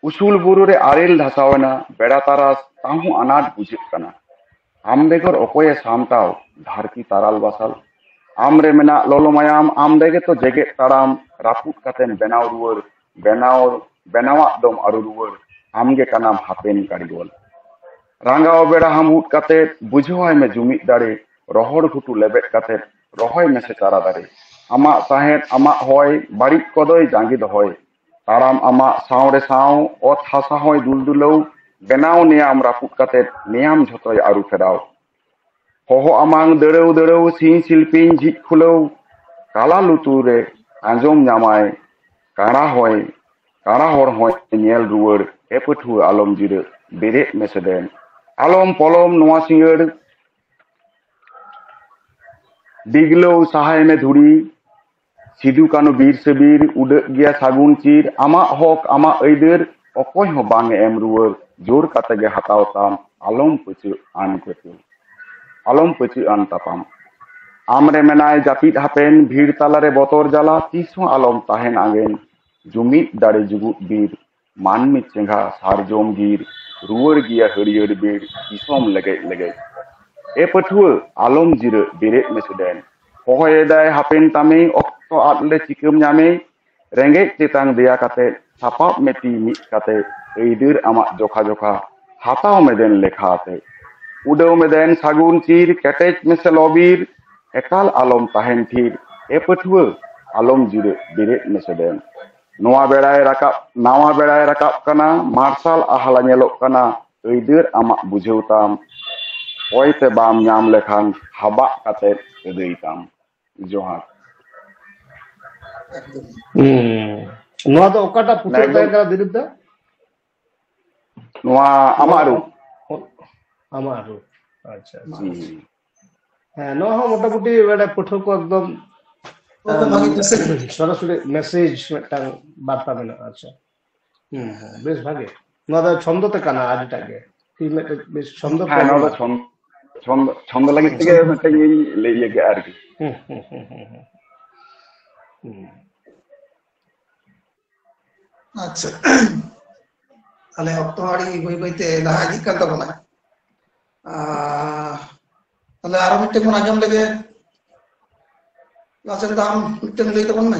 ᱩᱥᱩᱞ ᱵᱩᱨᱩ ᱨᱮ ᱟᱨᱮᱞ ᱫᱷᱟᱥᱟᱣ ᱮᱱᱟ, ᱵᱮᱲᱟ ᱛᱟᱨᱟᱥ ᱛᱟᱦᱩᱸ ᱟᱱᱟᱴ ᱵᱩᱡᱷᱟᱹᱜ ᱠᱟᱱᱟ᱾ ᱟᱢ ᱵᱮᱜᱚᱨ ᱚᱠᱚᱭᱮ ᱥᱟᱢᱴᱟᱣ ᱫᱷᱟᱹᱨᱛᱤ ᱛᱟᱨᱟᱞ ᱵᱟᱥᱟᱞ? ᱟᱢ ᱨᱮ ᱢᱮᱱᱟᱜ ᱞᱚᱞᱚ ᱢᱟᱭᱟᱢ, ᱟᱢ ᱨᱮᱜᱮ ᱛᱚ ᱡᱮᱜᱮᱫ ᱛᱟᱲᱟᱢ, ᱨᱟᱹᱯᱩᱫ ᱠᱟᱛᱮᱢ ᱵᱮᱱᱟᱣ ᱨᱩᱣᱟᱹᱲ, ᱵᱮᱱᱟᱣ, ᱵᱮᱱᱟᱣᱟᱜ ᱫᱚᱢ ᱟᱹᱨᱩ ᱨᱩᱣᱟᱹᱲ᱾ ᱟᱢ ᱜᱮ ᱠᱟᱱᱟᱢ ᱦᱟᱯᱮᱱ ᱠᱟᱹᱨᱤᱜᱚᱞ᱾ ᱨᱟᱸᱜᱟᱣ ᱵᱮᱲᱟ ᱦᱟᱢᱵᱩᱫ ᱠᱟᱛᱮ, ᱵᱩᱡᱷᱟᱹᱣᱟᱭ ᱢᱮ ᱡᱩᱢᱤᱫ ᱫᱟᱲᱮ, ᱨᱚᱦᱚᱲ ᱜᱷᱩᱴᱩ ᱞᱮᱵᱮᱫ ᱠᱟᱛᱮ, ᱨᱚᱦᱚᱭ ᱢᱮᱥᱮ ᱪᱟᱨᱟ ᱫᱟᱨᱮ᱾ ᱟᱢᱟᱜ ᱥᱟᱦᱮᱫ, ᱟᱢᱟᱜ ᱦᱚᱭ, ᱵᱟᱹᱲᱤᱡ ᱠᱚᱫᱚᱭ ᱡᱟᱸᱜᱮ ᱫᱚᱦᱚᱭ᱾ ᱛᱟᱲᱟᱢ ᱟᱢᱟᱜ ᱥᱟᱶ ᱨᱮ ᱥᱟᱶ, ᱚᱛ ᱦᱟᱥᱟ ᱦᱚᱸᱭ ᱫᱩᱞ ᱫᱩᱞᱟᱹᱣ, ᱵᱮᱱᱟᱣ ᱱᱮᱭᱟᱢ ᱨᱟᱹᱯᱩᱫ ᱠᱟᱛᱮ, ᱱᱮᱭᱟᱢ ᱡᱷᱚᱛᱚᱭ ᱟᱹᱨᱩ ᱯᱷᱮᱨᱟᱣ᱾ ᱦᱚᱦᱚ ᱟᱢᱟᱝ ᱫᱟᱹᱲᱟᱹᱣ ᱫᱟᱹᱲᱟᱹᱣ, ᱥᱤᱧ ᱥᱤᱞᱯᱤᱧ ᱡᱷᱤᱡ ᱠᱷᱩᱞᱟᱹᱣ, ᱠᱟᱞᱟ ᱞᱩᱛᱩᱨ ᱨᱮ ᱟᱸᱡᱚᱢ ᱧᱟᱢᱟᱭ, ᱠᱟᱬᱟ ᱦᱚᱭ, ᱠᱟᱬᱟ ᱦᱚᱲ ᱦᱚᱸᱭ ᱧᱮᱞ ᱨᱩᱣᱟᱹᱲ, ᱮ ᱯᱟᱹᱴᱷᱩᱣᱟᱹ ᱟᱞᱚᱢ ᱡᱤᱨᱟᱹᱜ, ᱵᱮᱨᱮᱫ ᱢᱮᱥᱮ ᱫᱮᱱ᱾ ᱟᱞᱚᱢ ᱯᱚᱞᱚᱢ ᱱᱚᱣᱟ ᱥᱤᱸᱜᱟᱹᱲ, ᱰᱤᱜᱽᱞᱟᱹᱣ ᱥᱟᱦᱟᱭ ᱢᱮ ᱫᱷᱩᱲᱤ, ᱥᱤᱫᱩ ᱠᱟᱹᱱᱩ ᱵᱤᱨ ᱥᱮ ᱵᱤᱨ, ᱩᱰᱟᱹᱜ ᱜᱮᱭᱟ ᱥᱟᱹᱜᱩᱱ ᱪᱤᱨ, ᱟᱢᱟᱜ ᱦᱚᱠ ᱟᱢᱟᱜ ᱟᱹᱭᱫᱟᱹᱨ, ᱚᱠᱚᱭ ᱦᱚᱸ ᱵᱟᱝ ᱮ ᱮᱢ ᱨᱩᱣᱟᱹᱲ, ᱡᱳᱨ ᱠᱟᱛᱮ ᱜᱮ ᱦᱟᱛᱟᱣ ᱛᱟᱢ, ᱟᱞᱚᱢ ᱯᱟᱹᱪᱟᱹᱜ ᱟᱱ ᱯᱟᱹᱛᱭᱟᱹᱣ, ᱟᱞᱚᱢ ᱯᱟᱹᱪᱟᱹᱜ ᱟᱱ ᱛᱟᱯᱟᱢ᱾ ᱟᱢ ᱨᱮ ᱢᱮᱱᱟᱭ ᱡᱟᱹᱯᱤᱫ ᱦᱟᱯᱮᱱ, ᱵᱷᱤᱲ ᱛᱟᱞᱟᱨᱮ ᱵᱚᱛᱚᱨ ᱡᱟᱞᱟ, ᱛᱤᱥ ᱦᱚᱸ ᱟᱞᱚᱢ ᱛᱟᱦᱮᱱ ᱟᱸᱜᱮᱱ, ᱡᱩᱢᱤᱫ ᱫᱟᱲᱮ ᱡᱩᱜᱩᱫ ᱵᱤᱨ, ᱢᱟᱹᱱᱢᱤ ᱪᱮᱸᱜᱷᱟ ᱥᱟᱨᱡᱚᱢ ᱜᱤᱨ, ᱨᱩᱣᱟᱹᱲ ᱜᱮᱭᱟ ᱦᱟᱹᱨᱭᱟᱹᱲ ᱵᱤᱨ, ᱫᱤᱥᱚᱢ ᱞᱮᱜᱮᱡ ᱞᱮᱜᱮᱡ᱾ ᱮ ᱯᱟᱹᱴᱷᱩᱣᱟᱹ, ᱟᱞᱚᱢ ᱡᱤᱨᱟᱹᱜ, ᱵᱮᱨᱮᱫ ᱢᱮᱥᱮ ᱫᱮᱱ᱾ ᱦᱚᱦᱚᱭᱮᱫᱟᱭ ᱦᱟᱯᱮᱱ ᱛᱟᱢᱮ, ᱚᱠᱛᱚ ᱟᱫ ᱞᱮ ᱪᱤᱠᱟᱹᱢ ᱧᱟᱢᱮ᱾ ᱨᱮᱸᱜᱮᱡ ᱛᱮᱛᱟᱝ ᱫᱮᱭᱟ ᱠᱟᱛᱮ, ᱥᱟᱯᱟᱵ ᱢᱮ ᱛᱤ ᱢᱤᱫ ᱠᱟᱛᱮ, ᱟᱹᱭᱫᱟᱹᱨ ᱟᱢᱟᱜ ᱡᱚᱠᱷᱟ ᱡᱚᱠᱷᱟ, ᱦᱟᱛᱟᱣ ᱢᱮ ᱫᱮᱱ ᱞᱮᱠᱷᱟ ᱟᱛᱮ᱾ ᱩᱰᱟᱹᱣ ᱢᱮ ᱫᱮᱱ ᱥᱟᱹᱜᱩᱱ ᱪᱤᱨ, ᱠᱮᱴᱮᱡ ᱢᱮᱥᱮ ᱞᱚᱵᱤᱨ, ᱮᱠᱟᱞ ᱟᱞᱚᱢ ᱛᱟᱦᱮᱱ ᱛᱷᱤᱨ, ᱮ ᱯᱟᱹᱴᱷᱩᱣᱟᱹ ᱟᱞᱚᱢ ᱡᱤᱨᱟᱹᱜ, ᱵᱮᱨᱮᱫ ᱢᱮᱥᱮ ᱫᱮᱱ᱾ ᱱᱚᱣᱟ ᱵᱮᱲᱟᱭ ᱨᱟᱠᱟᱵ, ᱱᱟᱣᱟ ᱵᱮᱲᱟᱭ ᱨᱟᱠᱟᱵ ᱠᱟᱱᱟ, ᱢᱟᱨᱥᱟᱞ ᱟᱦᱞᱟ ᱧᱮᱞᱚᱜ ᱠᱟᱱᱟ, ᱟᱹᱭᱫᱟᱹᱨ ᱟᱢᱟᱜ ᱵᱩᱡᱷᱟᱹᱣ ᱛᱟᱢ, ᱚᱭ ᱛᱮ ᱵᱟᱢ ᱧᱟᱢ ᱞᱮᱠᱷᱟᱱ ᱦᱟᱵᱟᱜ ᱠᱟᱛᱮ ᱟᱹᱫᱟᱹᱭ ᱛᱟᱢ᱾ ᱡᱚᱦᱟᱨ᱾ ᱮᱠᱫᱚᱢ᱾ ᱦᱩᱸ᱾ ᱱᱚᱣᱟ ᱫᱚ ᱚᱠᱟᱴᱟᱜ ᱯᱩᱛᱷᱤ ᱨᱮ ᱮᱠᱫᱚᱢ᱾ ᱛᱟᱦᱮᱸ ᱠᱟᱱᱟ ᱫᱤᱞᱤᱯ ᱫᱟ? ᱱᱚᱣᱟ ᱟᱢᱟᱜ ᱨᱩᱯ᱾ ᱟᱢᱟᱜ ᱨᱩᱯ᱾ ᱟᱪᱪᱷᱟ, ᱟᱪᱪᱷᱟ᱾ ᱦᱩᱸ᱾ ᱦᱮᱸ, ᱱᱚᱣᱟ ᱦᱚᱸ ᱢᱚᱴᱟᱢᱩᱴᱤ ᱢᱟᱱᱮ ᱯᱟᱹᱴᱷᱩᱣᱟᱹ ᱠᱚ ᱮᱠᱫᱚᱢ, ᱚᱱᱟ ᱫᱚ ᱵᱷᱟᱜᱮ ᱮᱢ, message᱾ ᱥᱚᱨᱟᱥᱚᱨᱤ message ᱢᱤᱫᱴᱟᱝ ᱵᱟᱨᱛᱟ ᱢᱮᱱᱟᱜᱼᱟ᱾ ᱟᱪᱪᱷᱟ᱾ ᱦᱩᱸ, ᱦᱩᱸ, ᱵᱮᱥ ᱵᱷᱟᱜᱮ᱾ ᱱᱚᱣᱟ ᱫᱚ ᱪᱷᱚᱱᱫᱚ ᱛᱮ ᱠᱟᱱᱟ ᱟᱹᱰᱤᱴᱟᱜ ᱜᱮ᱾ ᱴᱷᱤᱠ ᱢᱤᱫᱴᱮᱡ ᱵᱮᱥ ᱪᱷᱚᱱᱫᱚ ᱦᱮᱸ, ᱱᱚᱣᱟ ᱫᱚ problem᱾ ᱪᱷᱚᱱ-, ᱪᱷᱚᱱᱫᱚ, ᱪᱷᱚᱱᱫᱚ ᱞᱟᱹᱜᱤᱫ ᱛᱮᱜᱮ ᱢᱤᱫᱴᱮᱱ ᱤᱧ ᱞᱟᱹᱭ ᱤᱭᱟᱹ ᱠᱮᱜᱼᱟ ᱟᱨᱠᱤ᱾ ᱦᱩᱸ, ᱦᱩᱸ, ᱦᱩᱸ, ᱦᱩᱸ, ᱦᱩᱸ᱾ ᱦᱩᱸ᱾ ᱟᱪᱪᱷᱟ᱾ ᱛᱟᱦᱞᱮ ᱚᱠᱛᱚ ᱦᱚᱸ ᱟᱹᱰᱤ ᱵᱟᱹᱭ ᱵᱟᱹᱭᱛᱮ ᱞᱟᱦᱟ ᱤᱫᱤᱜ ᱠᱟᱱ ᱛᱟᱵᱚᱱᱟ᱾ ᱟᱨ ᱛᱟᱦᱞᱮ ᱟᱨᱚ ᱢᱤᱫᱴᱮᱱ ᱵᱚᱱ ᱟᱸᱡᱚᱢ ᱞᱮᱜᱮ᱾ ᱞᱟᱥᱮᱱ ᱫᱟ, ᱟᱢ ᱢᱤᱫᱴᱮᱱ ᱞᱟᱹᱭ ᱛᱟᱵᱚᱱ ᱢᱮ᱾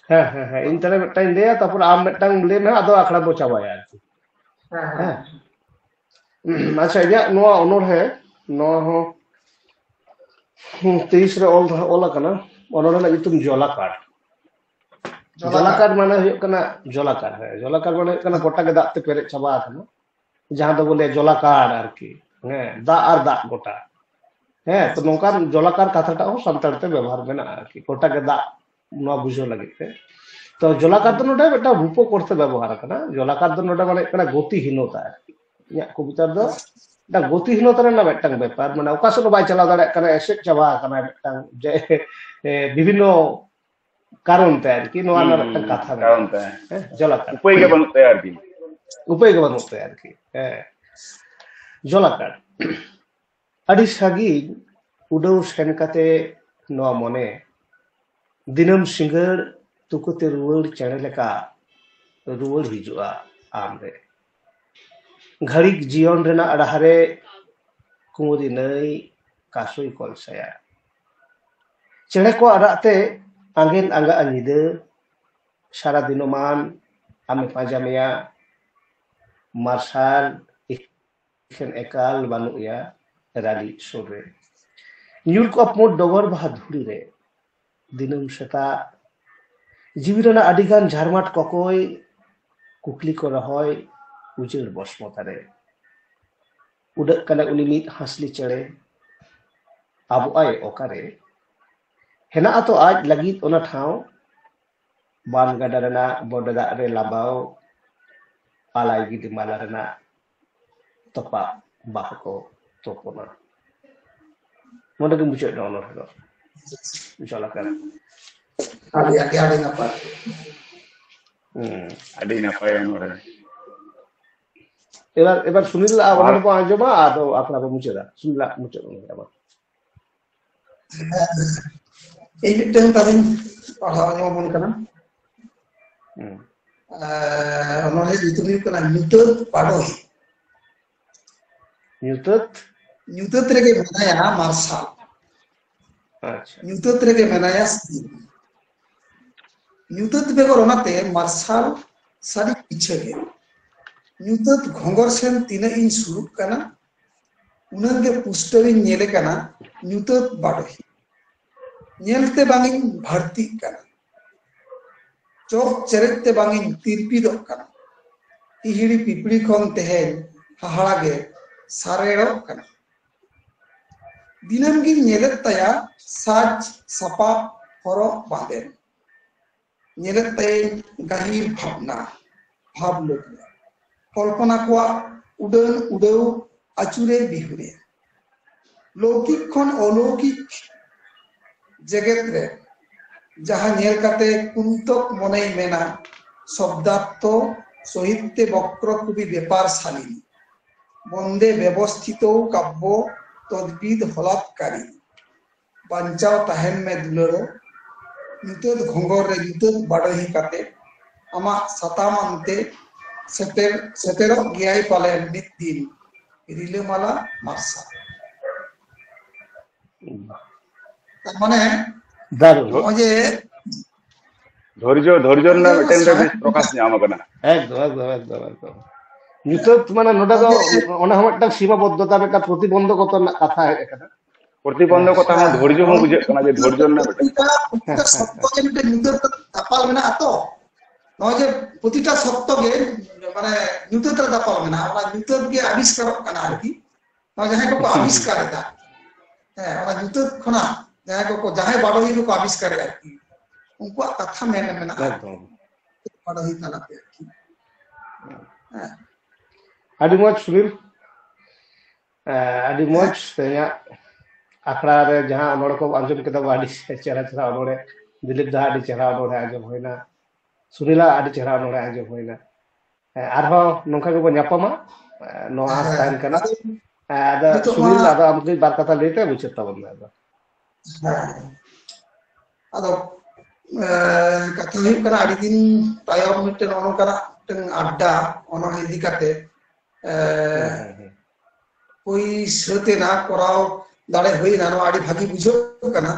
ᱦᱮᱸ, ᱦᱮᱸ, ᱦᱮᱸ, ᱤᱧ ᱛᱟᱦᱞᱮ ᱢᱤᱫᱴᱟᱝ ᱞᱟᱹᱭᱟ, ᱛᱟᱨᱯᱚᱨ ᱟᱢ ᱢᱤᱫᱴᱟᱝ ᱞᱟᱹᱭ ᱢᱮ, ᱟᱫᱚ ᱟᱠᱷᱲᱟ ᱵᱚ ᱪᱟᱵᱟᱭᱟ ᱟᱨᱠᱤ᱾ ᱦᱮᱸ, ᱦᱮᱸ᱾ ᱦᱮᱸ᱾ ᱟᱪᱪᱷᱟ, ᱤᱧᱟᱹᱜ ᱱᱚᱣᱟ ᱚᱱᱚᱬᱦᱮ, ᱱᱚᱣᱟ ᱦᱚᱸ, ᱦᱩᱸ, ᱛᱮᱭᱤᱥ ᱨᱮ ᱚᱞ, ᱚᱞ ᱟᱠᱟᱱᱟ᱾ ᱚᱱᱚᱬᱦᱮ ᱨᱮᱱᱟᱜ ᱧᱩᱛᱩᱢ ᱡᱚᱞᱟᱠᱟᱨ᱾ ᱡᱚᱞᱟᱠᱟᱨ᱾ ᱡᱚᱞᱟᱠᱟᱨ ᱢᱟᱱᱮ ᱦᱩᱭᱩᱜ ᱠᱟᱱᱟ, ᱡᱚᱞᱟᱠᱟᱨ, ᱦᱮᱸ, ᱡᱚᱞᱟᱠᱟᱨ ᱢᱟᱱᱮ ᱦᱩᱭᱩᱜ ᱠᱟᱱᱟ ᱜᱚᱴᱟ ᱜᱮ ᱫᱟᱜ ᱛᱮ ᱯᱮᱨᱮᱡ ᱪᱟᱵᱟ ᱟᱠᱟᱱᱟ, ᱡᱟᱦᱟᱸ ᱫᱚᱵᱚ ᱞᱟᱹᱭᱟ ᱡᱚᱞᱟᱠᱟᱨ ᱟᱨᱠᱤ, ᱦᱮᱸ, ᱫᱟᱜ ᱟᱨ ᱫᱟᱜ ᱜᱚᱴᱟ᱾ ᱦᱮᱸ, ᱛᱚ ᱱᱚᱝᱠᱟᱱ ᱡᱚᱞᱟᱠᱟᱨ ᱠᱟᱛᱷᱟᱴᱟᱜ ᱦᱚᱸ ᱥᱟᱱᱛᱟᱲ ᱛᱮ ᱵᱮᱵᱚᱦᱟᱨ ᱢᱮᱱᱟᱜᱼᱟ ᱟᱨᱠᱤ, ᱜᱚᱴᱟ ᱜᱮ ᱫᱟᱜ, ᱱᱚᱣᱟ ᱵᱩᱡᱷᱟᱹᱣ ᱞᱟᱹᱜᱤᱫ ᱛᱮ᱾ ᱛᱚ ᱡᱚᱞᱟᱠᱟᱨ ᱫᱚ ᱱᱚᱰᱮ ᱢᱤᱫᱴᱟᱝ ᱨᱩᱯᱚᱠ ᱚᱨᱛᱷᱮ ᱵᱮᱵᱚᱦᱟᱨ ᱟᱠᱟᱱᱟ᱾ ᱡᱚᱞᱟᱠᱟᱨ ᱫᱚ ᱱᱚᱰᱮ ᱢᱟᱱᱮ ᱦᱩᱭᱩᱜ ᱠᱟᱱᱟ ᱜᱚᱛᱤᱦᱤᱱᱚᱛᱟ ᱟᱨᱠᱤ᱾ ᱤᱧᱟᱹᱜ ᱠᱚᱵᱤᱛᱟ ᱫᱚ ᱢᱤᱫᱴᱟᱝ ᱜᱚᱛᱤᱦᱤᱱᱚᱛᱟ ᱨᱮᱱᱟᱜ ᱢᱤᱫᱴᱟᱝ ᱵᱮᱯᱟᱨ, ᱢᱟᱱᱮ ᱚᱠᱟ ᱥᱮᱫ ᱦᱚᱸ ᱵᱟᱭ ᱪᱟᱞᱟᱣ ᱫᱟᱲᱮᱭᱟᱜ ᱠᱟᱱᱟ, ᱮᱥᱮᱫ ᱪᱟᱵᱟ ᱟᱠᱟᱱᱟᱭ ᱢᱤᱫᱴᱟᱝ ᱡᱮ, ᱮ, ᱵᱤᱵᱷᱤᱱᱱᱚ ᱠᱟᱨᱚᱱ ᱛᱮ ᱟᱨᱠᱤ, ᱱᱚᱣᱟ ᱨᱮᱱᱟᱜ ᱢᱤᱫᱴᱟᱝ ᱠᱟᱛᱷᱟ ᱢᱮᱱᱟᱜᱼᱟ᱾ ᱠᱟᱨᱚᱱ ᱛᱮ᱾ ᱦᱮᱸ, ᱡᱚᱞᱟᱠᱟᱨ᱾ ᱩᱯᱟᱹᱭ ᱜᱮ ᱵᱟᱹᱱᱩᱜ ᱛᱟᱭᱟ ᱟᱨᱠᱤ᱾ ᱩᱯᱟᱹᱭ ᱜᱮ ᱵᱟᱹᱱᱩᱜ ᱛᱟᱭᱟ ᱟᱨᱠᱤ᱾ ᱦᱮᱸ᱾ ᱡᱚᱞᱟᱠᱟᱨ᱾ ᱟᱹᱰᱤ ᱥᱟᱺᱜᱤᱧ ᱩᱰᱟᱹᱣ ᱥᱮᱱ ᱠᱟᱛᱮ ᱱᱚᱣᱟ ᱢᱚᱱᱮ, ᱫᱤᱱᱟᱹᱢ ᱥᱤᱸᱜᱟᱹᱲ ᱛᱩᱠᱟᱹᱛᱮ ᱨᱩᱣᱟᱹᱲ ᱪᱮᱬᱮ ᱞᱮᱠᱟ ᱨᱩᱣᱟᱹᱲ ᱦᱤᱡᱩᱜᱼᱟ ᱟᱢᱨᱮ᱾ ᱜᱷᱟᱹᱲᱤᱠ ᱡᱤᱭᱚᱱ ᱨᱮᱱᱟᱜ ᱰᱟᱦᱟᱨᱮ ᱠᱩᱸᱣᱟᱹᱨᱤ ᱱᱟᱹᱭ ᱠᱟᱥᱚᱭ ᱠᱚᱞᱥᱟᱭᱟ᱾ ᱪᱮᱬᱮ ᱠᱚᱣᱟᱜ ᱨᱟᱜ ᱛᱮ ᱟᱸᱜᱮᱱ ᱟᱸᱜᱟᱜᱼᱟ ᱧᱤᱫᱟᱹ, ᱥᱟᱨᱟ ᱫᱤᱱᱚᱢᱟᱱ ᱟᱢᱮ ᱯᱟᱸᱡᱟ ᱢᱮᱭᱟ᱾ ᱢᱟᱨᱥᱟᱞ ᱮᱠᱷᱮᱱ ᱮᱠᱟᱞ ᱵᱟᱹᱱᱩᱜ ᱮᱭᱟ ᱨᱟᱹᱞᱤ ᱥᱩᱨ ᱨᱮ᱾ ᱧᱩᱨ ᱠᱚᱜᱼᱟ ᱯᱩᱸᱰ ᱰᱚᱜᱚᱨ ᱵᱟᱦᱟ ᱫᱷᱩᱲᱤ ᱨᱮ᱾ ᱫᱤᱱᱟᱹᱢ ᱥᱮᱛᱟᱜ ᱡᱤᱣᱤ ᱨᱮᱱᱟᱜ ᱟᱹᱰᱤᱜᱟᱱ ᱡᱷᱟᱨᱢᱟᱴ ᱠᱚᱠᱚᱭ ᱠᱩᱠᱞᱤ ᱠᱚ ᱨᱚᱦᱚᱭ ᱩᱡᱟᱹᱲ ᱵᱚᱥᱢᱚᱛᱟ ᱨᱮ᱾ ᱩᱰᱟᱹᱜ ᱠᱟᱱᱟ ᱩᱱᱤ ᱢᱤᱫ ᱦᱟᱸᱥᱞᱤ ᱪᱮᱬᱮ, ᱟᱵᱚᱜᱼᱟᱭ ᱚᱠᱟᱨᱮ? ᱦᱮᱱᱟᱜ ᱟᱛᱚ ᱟᱡ ᱞᱟᱹᱜᱤᱫ ᱚᱱᱟ ᱴᱷᱟᱶ, ᱵᱟᱱ ᱜᱟᱰᱟ ᱨᱮᱱᱟᱜ ᱵᱚᱰᱮ ᱫᱟᱜ ᱨᱮ ᱞᱟᱸᱵᱟᱣ, ᱟᱞᱟᱭ ᱜᱤᱫᱤ ᱢᱟᱞᱟ ᱨᱮᱱᱟᱜ ᱛᱚᱯᱟᱜ ᱵᱟᱦᱟ ᱠᱚ ᱛᱚᱯᱚᱱᱟ᱾ ᱱᱚᱰᱮ ᱜᱮ ᱢᱩᱪᱟᱹᱫ ᱮᱱᱟ ᱚᱱᱚᱬᱦᱮ ᱫᱚ᱾ ᱡᱚᱞᱟᱠᱟᱨ᱾ ᱟᱹᱰᱤ ᱟᱹᱰᱤ ᱟᱹᱰᱤ ᱱᱟᱯᱟᱭ᱾ ᱦᱩᱸ᱾ ᱟᱹᱰᱤ ᱱᱟᱯᱟᱭ ᱚᱱᱚᱬᱦᱮ᱾ ᱮবার ᱮবার ᱥᱩᱱᱤᱞ ᱟᱜ ᱚᱱᱚᱬᱦᱮ ᱵᱚᱱ ᱟᱸᱡᱚᱢᱟ, ᱟᱫᱚ ᱟᱠᱷᱲᱟ ᱵᱚᱱ ᱢᱩᱪᱟᱹᱫᱟ᱾ ᱥᱩᱱᱤᱞ ᱟᱜ ᱢᱩᱪᱟᱹᱫ ᱚᱱᱚᱬᱦᱮ ᱟᱵᱟᱨ᱾ ᱤᱧ ᱢᱤᱫᱴᱟᱝ ᱛᱟᱦᱞᱮᱧ ᱯᱟᱲᱦᱟᱣ ᱟᱸᱡᱚᱢ ᱟᱵᱚᱱ ᱠᱟᱱᱟ᱾ ᱦᱩᱸ᱾ ᱟᱨ ᱚᱱᱚᱬᱦᱮ ᱧᱩᱛᱩᱢ ᱦᱩᱭᱩᱜ ᱠᱟᱱᱟ ᱧᱩᱛᱟᱹᱛ ᱵᱟᱰᱚᱦᱤ᱾ ᱧᱩᱛᱟᱹᱛ? ᱧᱩᱛᱟᱹᱛ ᱨᱮᱜᱮ ᱢᱮᱱᱟᱭᱟ ᱢᱟᱨᱥᱟᱞ᱾ ᱟᱪᱪᱷᱟ᱾ ᱧᱩᱛᱟᱹᱛ ᱨᱮᱜᱮ ᱢᱮᱱᱟᱭᱟ ᱥᱤᱧ᱾ ᱧᱩᱛᱟᱹᱛ ᱵᱮᱜᱚᱨ ᱚᱱᱟᱛᱮ ᱢᱟᱨᱥᱟᱞ ᱥᱟᱹᱨᱤ ᱯᱤᱪᱷᱟᱹ ᱜᱮ᱾ ᱧᱩᱛᱟᱹᱛ ᱜᱷᱚᱸᱜᱚᱨ ᱥᱮᱱ ᱛᱤᱱᱟᱹᱜ ᱤᱧ ᱥᱩᱨᱩᱜ ᱠᱟᱱᱟ, ᱩᱱᱟᱹᱜ ᱜᱮ ᱯᱩᱥᱴᱟᱹᱣ ᱤᱧ ᱧᱮᱞᱮ ᱠᱟᱱᱟ ᱧᱩᱛᱟᱹᱛ ᱵᱟᱰᱚᱦᱤ᱾ ᱧᱮᱞᱛᱮ ᱵᱟᱝ ᱤᱧ ᱵᱷᱟᱹᱲᱛᱤᱜ ᱠᱟᱱᱟ, ᱪᱚᱠ ᱪᱮᱨᱮᱡ ᱛᱮ ᱵᱟᱝ ᱤᱧ ᱛᱤᱨᱯᱤᱫᱚᱜ ᱠᱟᱱᱟ᱾ ᱦᱤᱦᱤᱲᱤ ᱯᱤᱯᱤᱲᱤ ᱠᱷᱚᱱ ᱛᱮᱦᱮᱧ ᱦᱟᱦᱟᱲᱟ ᱜᱮ ᱥᱟᱨᱮᱲᱚᱜ ᱠᱟᱱᱟ᱾ ᱫᱤᱱᱟᱹᱢ ᱜᱤᱧ ᱧᱮᱞᱮᱫ ᱛᱟᱭᱟ ᱥᱟᱡᱽ ᱥᱟᱯᱟᱵ ᱦᱚᱨᱚᱜ ᱵᱟᱸᱫᱮ᱾ ᱧᱮᱞᱮᱫ ᱛᱟᱭᱟᱹᱧ ᱜᱟᱹᱦᱤᱨ ᱵᱷᱟᱵᱽᱱᱟ, ᱵᱷᱟᱵᱽ ᱞᱳᱠ ᱨᱮ᱾ ᱠᱚᱞᱯᱚᱱᱟ ᱠᱚᱣᱟᱜ ᱩᱰᱟᱹᱱ ᱩᱰᱟᱹᱣ ᱟᱹᱪᱩᱨᱮ ᱵᱤᱦᱩᱨᱮ᱾ ᱞᱳᱠᱤᱠ ᱠᱷᱚᱱ ᱚᱞᱳᱠᱤᱠ ᱡᱮᱜᱮᱛ ᱨᱮ ᱡᱟᱦᱟᱸ ᱧᱮᱞ ᱠᱟᱛᱮ ᱠᱩᱱᱛᱚᱠ ᱢᱚᱱᱮᱭ ᱢᱮᱱᱟ, ᱥᱚᱵᱫᱟᱨᱛᱷᱚ ᱥᱚᱦᱤᱛᱛᱮ ᱵᱚᱠᱨᱚ ᱠᱚᱵᱤ ᱵᱮᱯᱟᱨ ᱥᱟᱞᱤᱱᱤ, ᱵᱚᱱᱫᱮ ᱵᱮᱵᱚᱥᱛᱷᱤᱛᱚ ᱠᱟᱵᱽᱵᱚ ᱛᱚᱫᱵᱤᱫ ᱦᱚᱞᱟᱛᱠᱟᱨᱤ᱾ ᱵᱟᱧᱪᱟᱣ ᱛᱟᱦᱮᱱ ᱢᱮ ᱫᱩᱞᱟᱹᱲᱚ, ᱧᱩᱛᱟᱹᱛ ᱜᱷᱚᱸᱜᱚᱨ ᱨᱮ ᱧᱩᱛᱟᱹᱛ ᱵᱟᱰᱚᱦᱤ ᱠᱟᱛᱮ, ᱟᱢᱟᱜ ᱥᱟᱛᱟᱢ ᱟᱱᱛᱮ ᱥᱮᱴᱮᱨ ᱥᱮᱴᱮᱨᱚᱜ ᱜᱮᱭᱟᱭ ᱯᱟᱞᱮᱱ ᱢᱤᱫ ᱫᱤᱱ ᱨᱤᱞᱟᱹᱢᱟᱞᱟ ᱢᱟᱨᱥᱟᱞ᱾ ᱛᱟᱨ ᱢᱟᱱᱮ ᱫᱟᱨᱩᱱ᱾ ᱱᱚᱜᱼᱚᱭ ᱡᱮ ᱫᱷᱳᱨᱡᱚ ᱫᱷᱳᱨᱡᱚ ᱨᱮᱱᱟᱜ ᱢᱤᱫᱴᱮᱱ ᱨᱮ ᱵᱮᱥ ᱯᱨᱚᱠᱟᱥ ᱧᱟᱢ ᱟᱠᱟᱱᱟ᱾ ᱮᱠᱫᱚᱢ ᱮᱠᱫᱚᱢ ᱮᱠᱫᱚᱢ ᱮᱠᱫᱚᱢ᱾ ᱧᱩᱛᱟᱹᱛ ᱢᱟᱱᱮ ᱱᱚᱰᱮ ᱫᱚ ᱚᱱᱟ ᱦᱚᱸ ᱢᱤᱫᱴᱟᱝ ᱥᱤᱢᱟ ᱵᱚᱫᱽᱫᱷᱚᱛᱟ, ᱢᱤᱫᱴᱟᱝ ᱯᱨᱚᱛᱤᱵᱚᱱᱫᱷᱚᱠᱚᱛᱟ ᱨᱮᱱᱟᱜ ᱠᱟᱛᱷᱟ ᱦᱮᱡ ᱟᱠᱟᱱᱟ᱾ ᱯᱨᱚᱛᱤᱵᱚᱱᱫᱷᱚᱠᱚᱛᱟ ᱦᱚᱸ, ᱫᱷᱳᱨᱡᱚ ᱦᱚᱸ ᱵᱩᱡᱷᱟᱹᱜ ᱠᱟᱱᱟ ᱡᱮ ᱫᱷᱳᱨᱡᱚ ᱨᱮᱱᱟᱜ ᱢᱤᱫᱴᱟᱝ ᱯᱨᱚᱛᱤᱴᱟ ᱥᱚᱵᱫᱚ ᱜᱮ ᱢᱤᱫᱴᱟᱝ ᱧᱩᱛᱟᱹᱛ ᱫᱟᱯᱟᱞ ᱢᱮᱱᱟᱜᱼᱟ ᱛᱚ᱾ ᱱᱚᱜᱼᱚᱭ ᱡᱮ ᱯᱨᱚᱛᱤᱴᱟ ᱥᱚᱵᱫᱚ ᱜᱮ ᱢᱟᱱᱮ ᱧᱩᱛᱟᱹᱛ ᱨᱮ ᱫᱟᱯᱟᱞ ᱢᱮᱱᱟᱜᱼᱟ, ᱚᱱᱟ ᱧᱩᱛᱟᱹᱛ ᱜᱮ ᱟᱵᱤᱥᱠᱟᱨᱚᱜ ᱠᱟᱱᱟ ᱟᱨᱠᱤ᱾ ᱱᱚᱣᱟ ᱡᱟᱦᱟᱸᱭ ᱠᱚᱠᱚ ᱟᱵᱤᱥᱠᱟᱨ ᱮᱫᱟ, ᱦᱮᱸ, ᱚᱱᱟ ᱧᱩᱛᱟᱹᱛ ᱠᱷᱚᱱᱟᱜ ᱡᱟᱦᱟᱸᱭ ᱠᱚᱠᱚ, ᱡᱟᱦᱟᱸᱭ ᱵᱟᱰᱚᱦᱤ ᱠᱚᱠᱚ ᱟᱵᱤᱥᱠᱟᱨᱮᱫᱟ ᱟᱨᱠᱤ, ᱩᱱᱠᱩᱣᱟᱜ ᱠᱟᱛᱷᱟ ᱢᱮᱱ ᱢᱮᱱᱟᱜᱼᱟ᱾ ᱮᱠᱫᱚᱢ᱾ ᱵᱟᱰᱚᱦᱤ ᱛᱟᱞᱟᱛᱮ ᱟᱨᱠᱤ᱾ ᱦᱮᱸ᱾ ᱟᱹᱰᱤ ᱢᱚᱡᱽ ᱥᱩᱱᱤᱞ, ᱮ, ᱟᱹᱰᱤ ᱢᱚᱡᱽ ᱛᱮᱦᱮᱧᱟᱜ ᱟᱠᱷᱲᱟ ᱨᱮ ᱡᱟᱦᱟᱸ ᱚᱱᱚᱲ ᱠᱚ ᱟᱸᱡᱚᱢ ᱠᱮᱫᱟ ᱵᱚ, ᱟᱹᱰᱤ ᱪᱮᱦᱨᱟ ᱪᱮᱦᱨᱟ ᱚᱱᱚᱲ, ᱫᱤᱞᱤᱯ ᱫᱟ ᱟᱹᱰᱤ ᱪᱮᱦᱨᱟ ᱚᱱᱚᱲ ᱟᱸᱡᱚᱢ ᱦᱩᱭᱱᱟ, ᱥᱩᱱᱤᱞᱟ ᱟᱹᱰᱤ ᱪᱮᱦᱨᱟ ᱚᱱᱚᱲ ᱟᱸᱡᱚᱢ ᱦᱩᱭᱱᱟ᱾ ᱮ, ᱟᱨᱦᱚᱸ ᱱᱚᱝᱠᱟ ᱜᱮᱵᱚᱱ ᱧᱟᱯᱟᱢᱟ, ᱮ, ᱱᱚᱣᱟ ᱟᱸᱥ ᱦᱮᱸ, ᱛᱟᱦᱮᱱ ᱠᱟᱱᱟ᱾ ᱟᱫᱚ ᱮ, ᱟᱫᱚ ᱱᱤᱛᱚᱜ ᱢᱟ ᱥᱩᱱᱤᱞ, ᱟᱫᱚ ᱟᱢ ᱜᱮ ᱵᱟᱨ ᱠᱟᱛᱷᱟ ᱞᱟᱹᱭ ᱛᱮ ᱢᱩᱪᱟᱹᱫ ᱛᱟᱵᱚᱱ ᱢᱮ ᱟᱫᱚ᱾ ᱦᱮᱸ᱾ ᱟᱫᱚ, ᱮ, ᱠᱟᱛᱷᱟ ᱦᱩᱭᱩᱜ ᱠᱟᱱᱟ, ᱟᱹᱰᱤ ᱫᱤᱱ ᱛᱟᱭᱚᱢ ᱢᱤᱫᱴᱮᱱ ᱱᱚᱜᱼᱚ ᱱᱚᱝᱠᱟᱱᱟᱜ ᱢᱤᱫᱴᱮᱱ ᱟᱰᱰᱟ, ᱚᱱᱟ ᱤᱫᱤ ᱠᱟᱛᱮ, ᱮ, ᱦᱮᱸ, ᱦᱮᱸ, ᱦᱮᱸ᱾ ᱦᱩᱭ ᱥᱟᱹᱛ ᱮᱱᱟ, ᱠᱚᱨᱟᱣ ᱫᱟᱲᱮ ᱦᱩᱭᱱᱟ, ᱱᱚᱣᱟ ᱟᱹᱰᱤ ᱵᱷᱟᱹᱜᱤ ᱵᱩᱡᱷᱟᱹᱜ ᱠᱟᱱᱟ᱾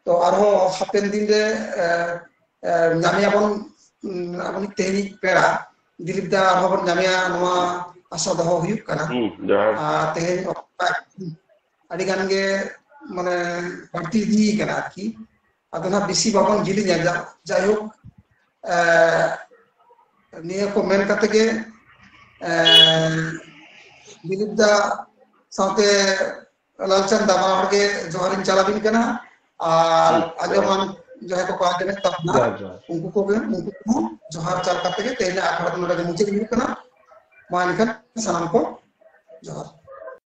ᱛᱚ ᱟᱨᱦᱚᱸ ᱦᱟᱯᱮᱱ ᱫᱤᱱ ᱨᱮ, ᱮ, ᱮ, ᱧᱟᱢᱮᱭᱟᱵᱚᱱ, ᱩᱢ, ᱟᱵᱚᱱᱤᱡ ᱛᱮᱦᱮᱧᱤᱡ ᱯᱮᱲᱟ ᱫᱤᱞᱤᱯ ᱫᱟ ᱟᱨᱦᱚᱸ ᱵᱚᱱ ᱧᱟᱢᱮᱭᱟ, ᱱᱚᱣᱟ ᱟᱥᱟ ᱫᱚᱦᱚ ᱦᱩᱭᱩᱜ ᱠᱟᱱᱟ᱾ ᱦᱩᱸ, ᱡᱚᱦᱟᱨ᱾ ᱟᱨ ᱛᱮᱦᱮᱧ ᱚᱠᱛᱚ ᱟᱹᱰᱤ ᱜᱟᱱ ᱜᱮ ᱢᱟᱱᱮ ᱵᱟᱹᱲᱛᱤ ᱤᱫᱤ ᱠᱟᱱᱟ ᱟᱨᱠᱤ᱾ ᱟᱫᱚ ᱱᱟᱦᱟᱜ ᱵᱮᱥᱤ ᱵᱟᱵᱚᱱ ᱡᱤᱞᱤᱧᱟ᱾ ᱡᱟ-, ᱡᱟᱭᱦᱳᱠ, ᱮ, ᱱᱤᱭᱟᱹ ᱠᱚ ᱢᱮᱱ ᱠᱟᱛᱮ ᱜᱮ, ᱮ, ᱫᱤᱞᱤᱯ ᱫᱟ ᱥᱟᱶᱛᱮ ᱞᱟᱞᱪᱟᱸᱫ ᱫᱟ, ᱵᱟᱱᱟ ᱦᱚᱲ ᱜᱮ ᱡᱚᱦᱟᱨᱤᱧ ᱪᱟᱞ ᱟᱵᱤᱱ ᱠᱟᱱᱟ᱾ ᱟᱨ ᱦᱩᱸ, ᱟᱸᱡᱚᱢᱟᱱ ᱡᱟᱦᱟᱸᱭ ᱠᱚᱠᱚ ᱟᱸᱡᱚᱢᱮᱫ ᱛᱟᱵᱚᱱᱟ, ᱡᱚᱦᱟᱨ, ᱡᱚᱦᱟᱨ᱾ ᱩᱱᱠᱩ ᱠᱚᱜᱮ, ᱩᱱᱠᱩ ᱠᱚᱦᱚᱸ ᱡᱚᱦᱟᱨ ᱪᱟᱞ ᱠᱟᱛᱮ ᱜᱮ ᱛᱮᱦᱮᱧᱟᱜ ᱟᱠᱷᱲᱟ ᱫᱚ ᱱᱚᱰᱮ ᱜᱮ ᱢᱩᱪᱟᱹᱫ ᱦᱩᱭᱩᱜ ᱠᱟᱱᱟ᱾ ᱢᱟ ᱮᱱᱠᱷᱟᱱ ᱥᱟᱱᱟᱢ ᱠᱚ ᱡᱚᱦᱟᱨ᱾